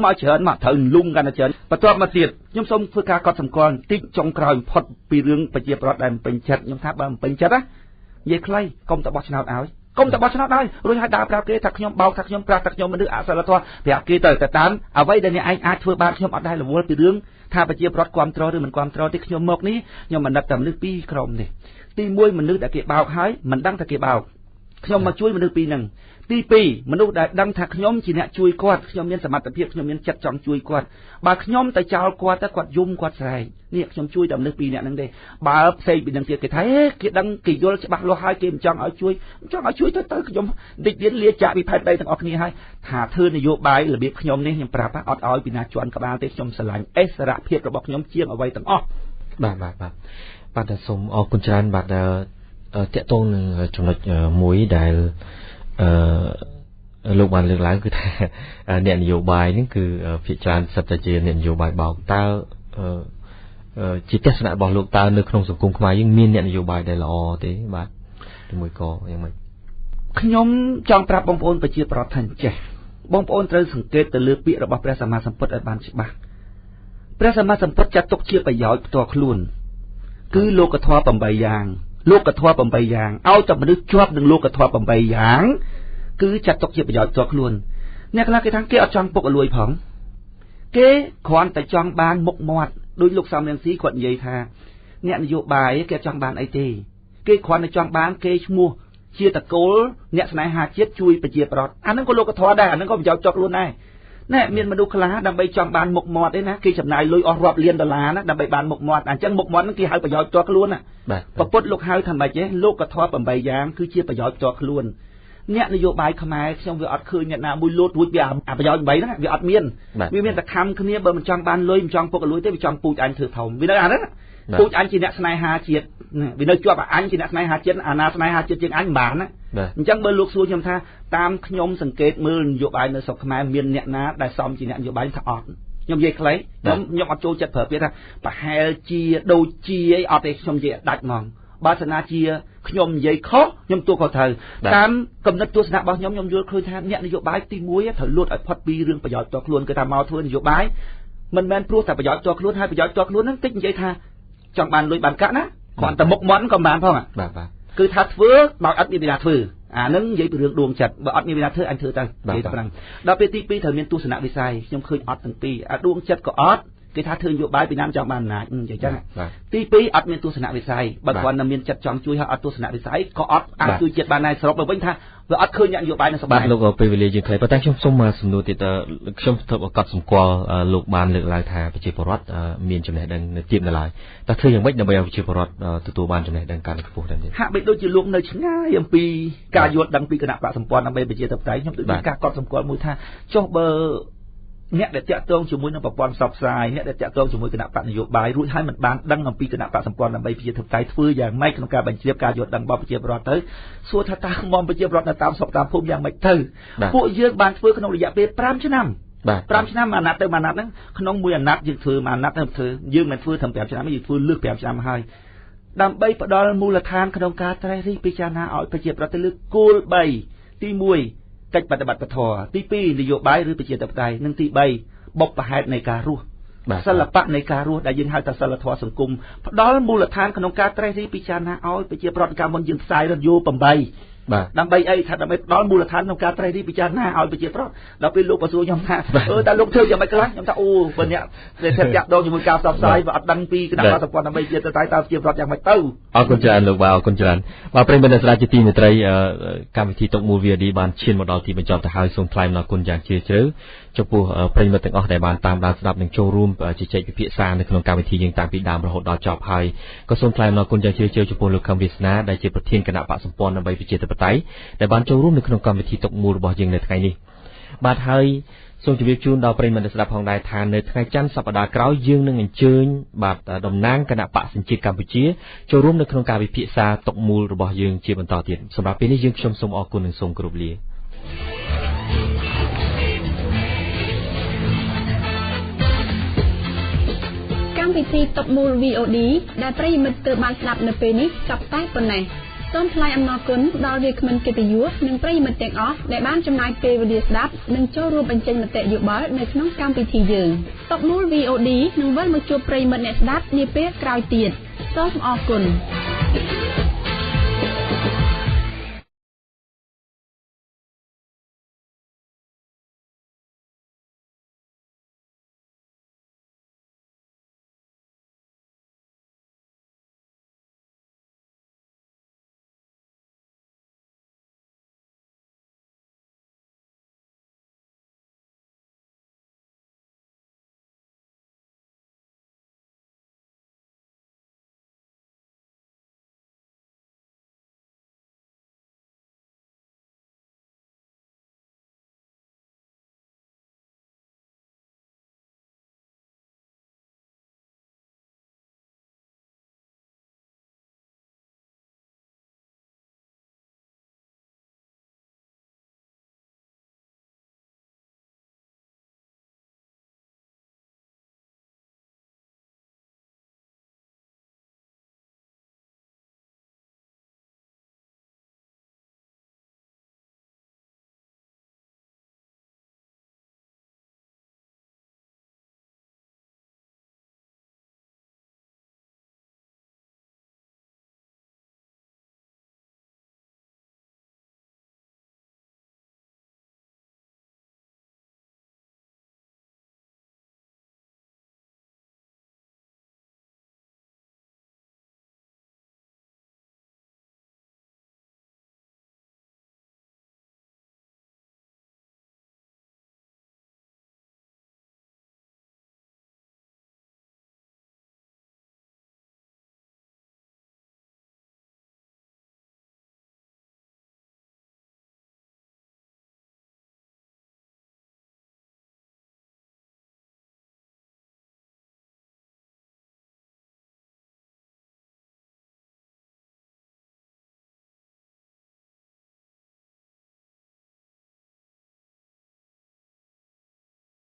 មកច្រើនមកត្រូវលុងកាន់តែច្រើនបន្ទាប់មកទៀតខ្ញុំសូមធ្វើការកត់សម្គាល់បន្តិចចុងក្រោយផុតពីរឿងប្រជាប្រដ្ឋដែលមិនពេញចិត្តខ្ញុំថាបើមិនពេញចិត្តណានិយាយខ្លីកុំតែបោះឆ្នោតឲ្យកុំតែបោះឆ្នោតឲ្យរួចហើយដើរប្រាប់គេថាខ្ញុំបោកថាខ្ញុំប្រាស់ថាខ្ញុំមនុស្សអសិលធម៌ប្រាប់គេទៅតែតាមអ្វីដែលអ្នកឯងអាចធ្វើបានខ្ញុំអត់ដែលរវល់ពីរឿងថាប្រជាប្រដ្ឋគាំទ្រឬមិនគាំទ្រទេខ្ញុំមកនេះខ្ញុំមិននឹកតែមនុស្សពីរក្រុមនេះទី1មនុស្សដែលគេបោកហើយមិនដឹងថាគេបោកខ្ញុំមកជួយមនុស្សពីរហ្នឹងទី2មនុស្សដែលដឹងថាខ្ញុំជាអ្នកជួយគាត់ខ្ញុំមានសមត្ថភាពខ្ញុំមានចិត្តចង់ជួយគាត់បើខ្ញុំទៅចោលគាត់ទៅគាត់យំគាត់ស្រែកនេះខ្ញុំជួយតែមនុស្សពីរនាក់ហ្នឹងទេបើផ្សេងពីនឹងទៀតគេថាគេដឹងគេយល់ច្បាស់លាស់ហើយគេមិនចង់ឲ្យជួយមិនចង់ឲ្យជួយទៅខ្ញុំតិចទៀតលាចាកពីផែនដីទាំងអស់គ្នាហើយថាធ្វើនយោបាយរបៀបខ្ញុំនេះខ្ញុំប្រាប់អត់ឲ្យពីណាជន់ក្បាលទេខ្ញុំស្រឡាញ់អិសរភាពរបស់ខ្ញុំជាងអ្វីទាំងអស់បាទបាទបាទបាទសូមអរគុណច្រើនបាទតកតងនឹងចំណុចមួយដែលលោកបានលើកឡើងគឺថាអ្នកនយោបាយហ្នឹងគឺភាគច្រើនសិតតែជាអ្នកនយោបាយបោកតើជាទស្សនៈរបស់លោកតើនៅក្នុងសង្គមខ្មែរយើងមានអ្នកនយោបាយដែលល្អទេបាទឬមួយក៏យ៉ាងម៉េចខ្ញុំចង់ប្រាប់បងប្អូនប្រជាប្រដ្ឋថាចេះបងប្អូនត្រូវសង្កេតទៅលើពាក្យរបស់ព្រះសម្មាសម្ពុទ្ធឲ្យបានច្បាស់ព្រះសម្មាសម្ពុទ្ធចាត់ទុកជាប្រយោជន៍ផ្ទាល់ខ្លួនគឺលោកធម៌8យ៉ាងលោកធម៌8យ៉ាងឲ្យតែមនុស្សជាប់នឹងលោកធម៌8យ៉ាងគឺចាត់ទុកជាប្រយោជន៍ផ្ទាល់ខ្លួនអ្នកខ្លះគេថាគេអត់ចង់ពុករលួយផងគេគ្រាន់តែចង់បានមុខមាត់ដូចលោកសំរងស៊ីគាត់និយាយថាអ្នកនយោបាយគេអត់ចង់បានអីទេគេគ្រាន់តែចង់បានគេឈ្មោះ ជាតកូលអ្នកស្នេហាជាតិជួយប្រជាប្រដ្ឋអាហ្នឹងក៏លោកធម៌ដែរអាហ្នឹងក៏ប្រយោជន៍ជាប់ខ្លួនដែរណែមានមនុស្សខ្លះដើម្បីចង់បានមុខមាត់ឯណាគេចំណាយលុយអស់រាប់លានដុល្លារណាដើម្បីបានមុខមាត់អញ្ចឹងមុខមាត់ហ្នឹងគេហៅប្រយោជន៍ផ្ទាល់ខ្លួនណាបាទពុទ្ធលោកហៅថាម៉េចទេលោកធម៌8យ៉ាងគឺជាប្រយោជន៍ផ្ទាល់ខ្លួនអ្នកនយោបាយខ្មែរខ្ញុំវាអត់ឃើញអ្នកណាមួយលោតរួចវាអាប្រយោជន៍8ហ្នឹងវាអត់មានវាមានតែខំគ្នាបើមិនចង់បានលុយមិនចង់ពុកលុយទេវាចង់ពូជអញធ្វើធំវានៅអាហ្នឹងពូជអញជាអ្នកស្នេហាជាតិវានៅជាប់អញជាអ្នកស្នេហាជាតិអាណាស្នេហាជាតិជាងអញមិនបានណាអញ្ចឹងបើលោកសួរខ្ញុំថាតាមខ្ញុំសង្កេតមើលនយោបាយនៅស្រុកខ្មែរមានអ្នកណាដែលសមជាអ្នកនយោបាយថាអត់ខ្ញុំនិយាយខ្លីខ្ញុំអត់ចូលចិត្តប្រើពាក្យថាប្រហែលជាដូចជាអីអត់ទេខ្ញុំនិយាយដាច់ហ្មងបើសិនណាជាខ្ញុំនិយាយខុសខ្ញុំទទួលខុសត្រូវតាមកំណត់ទស្សនៈរបស់ខ្ញុំខ្ញុំយល់ឃើញថាអ្នកនយោបាយទី1ត្រូវលួចឲ្យផុតពីរឿងប្រយោជន៍ផ្ទាល់ខ្លួនគឺថាមកធ្វើនយោបាយមិនមែនព្រោះតែប្រយោជន៍ផ្ទាល់ខ្លួនហើយប្រយោជន៍ផ្ទាល់ខ្លួនហ្នឹងតិចនិយាយថាចង់បានលុយបានកាក់ណាគ្រាន់តែមុខមាត់ក៏មិនបានផងបាទបាទគឺថាធ្វើបើអត់មានវិណាធ្វើអានឹងនិយាយពីរឿងដួងចិត្តបើអត់មានវិណាធ្វើអញធ្វើទៅនិយាយតែប៉ុណ្ណឹងដល់ពេលទី2ត្រូវមានទស្សនវិស័យខ្ញុំឃើញអត់ទាំងពីរអាដួងចិត្តក៏អត់គេថាធ្វើនយោបាយពីណាមចង់បានអំណាចនិយាយចឹងទី2អត់មានទស្សនវិស័យបើគ្រាន់តែមានចិត្តចង់ជួយហើយអត់ទស្សនវិស័យក៏អត់អាចជួយជាតិបានដែរសរុបទៅវិញថាវាអត់ឃើញអ្នកនយោបាយនៅស្រុកបាទលោកពេលវេលាយើងខ្លីប៉ុន្តែខ្ញុំសូមសំណួរទៀតខ្ញុំធ្វើឲ្យកត់សម្គាល់លោកបានលើកឡើងថាប្រជាពលរដ្ឋមានចំណេះដឹងនៅទាបនៅឡើយតើធ្វើយ៉ាងម៉េចដើម្បីឲ្យប្រជាពលរដ្ឋទទួលបានចំណេះដឹងកាន់តែខ្ពស់ដែរហាក់បីដូចជាលោកនៅឆ្ងាយអំពីការយល់ដឹងពីគណៈបកសម្ព័ន្ធដើម្បីប្រជាធិបតេយ្យខ្ញុំដូចមានការកត់សម្គាល់មួយថាចុះបើអ្នកដែលតាក់ទងជាមួយនឹងប្រព័ន្ធផ្សព្វផ្សាយអ្នកដែលតាក់ទងជាមួយគណៈបកនយោបាយរួចហើយមិនបានដឹងអំពីគណៈបកសម្ព័ន្ធដើម្បីប្រជាធិបតេយ្យធ្វើយ៉ាងម៉េចក្នុងការបញ្ជ្រាបការយល់ដឹងរបស់ប្រជាពលរដ្ឋទៅសួរថាតើមុំប្រជាពលរដ្ឋនៅតាមស្រុកតាមភូមិយ៉ាងម៉េចទៅពួកយើងបានធ្វើក្នុងរយៈពេល5ឆ្នាំ5ឆ្នាំអាណត្តិទៅអាណត្តិហ្នឹងក្នុងមួយអាណត្តិយើងធ្វើមួយអាណត្តិទៅធ្វើយើងមិនធ្វើត្រឹម5ឆ្នាំទេយើងធ្វើលើស5ឆ្នាំហើយដើម្បីផ្ដល់មូលដ្ឋានក្នុងការត្រេះរិះពិចារណាឲ្យប្រជាពលរដ្ឋទៅលើគោល3ទី1កិច្ចបដិបត្តិធម៌ទី2នយោបាយឬប្រជាធិបតេយ្យនិងទី3បុព្វហេតុនៃការរស់សិល្បៈនៃការរស់ដែលយើងហៅថាសិលធម៌សង្គមផ្ដល់មូលដ្ឋានក្នុងការត្រេះរិះពិចារណាឲ្យប្រជាពលរដ្ឋកាលមុនយើងផ្សាយរថយោ8បាទដើម្បីអីថាដើម្បីផ្ដល់មូលដ្ឋានក្នុងការត្រេះរិះពិចារណាឲ្យប្រជាពលរដ្ឋដល់ពេលលោកក៏សួរខ្ញុំថាតើលោកធ្វើយ៉ាងម៉េចខ្លះខ្ញុំថាអូបើអ្នកដែលធ្វើតាក់ទងជាមួយការផ្សព្វផ្សាយបើអត់ដឹងពីគណៈបក្សសម្ព័ន្ធដើម្បីជាតិតើប្រជាពលរដ្ឋយ៉ាងម៉េចទៅអរគុណច្រើនលោកបាទអរគុណច្រើនបាទប្រិយមិត្តស្ដាប់ជាទីមេត្រីកម្មវិធីតុមូល VOD បានឈានមកដល់ទីបញ្ចប់ទៅហើយសូមថ្លែងអំណរគុណយ៉ាងជ្រាលជ្រៅចំពោះប្រិយមិត្តទាំងអស់ដែលបានតាមដានស្ដាប់និងចូលរួមជជែកពិភាក្សានៅក្នុងកម្មវិធីយើងតាំងពីដើមរហូតដល់ចប់ហើយក៏សូមថ្លែងអំណរគុណយ៉ាងជ្រាលជ្រៅចំពោះលោកខឹមវាសនាដែលជាប្រធានគណៈបក្សសម្ព័ន្ធដើម្បីប្រជាធិបតេយ្យដែលបានចូលរួមនៅក្នុងកម្មវិធីតុមូលរបស់យើងនៅថ្ងៃនេះបាទហើយសូមជម្រាបជូនដល់ប្រិយមិត្តស្ដាប់ផងដែរថានៅថ្ងៃច័ន្ទសប្តាហ៍ក្រោយយើងនឹងអញ្ជើញបាទតំណាងគណៈបក្សសញ្ជាតិកម្ពុជាចូលរួមនៅក្នុងការពិភាក្សាតុមូលរបស់យើងជាបន្តទៀតសម្រាប់ពេលនេះយើងខ្ញុំសូមអរគុណនិងសូមគោរពលាកម្មវិធីតុមូល VOD ដែលប្រិយមិត្តទើបបានស្ដាប់នៅពេលនេះចប់តែប៉ុណ្ណេះសូមថ្លែងអំណរគុណដល់វាគ្មិនកិត្តិយសនិងប្រិយមិត្តទាំងអស់ដែលបានចំណាយពេលវេលាស្ដាប់និងចូលរួមបញ្ចេញមតិយោបល់នៅក្នុងកម្មវិធីយើងតុមូល VOD នឹងវិលមកជួបប្រិយមិត្តអ្នកស្ដាប់នាពេលក្រោយទៀតសូមអរគុណ។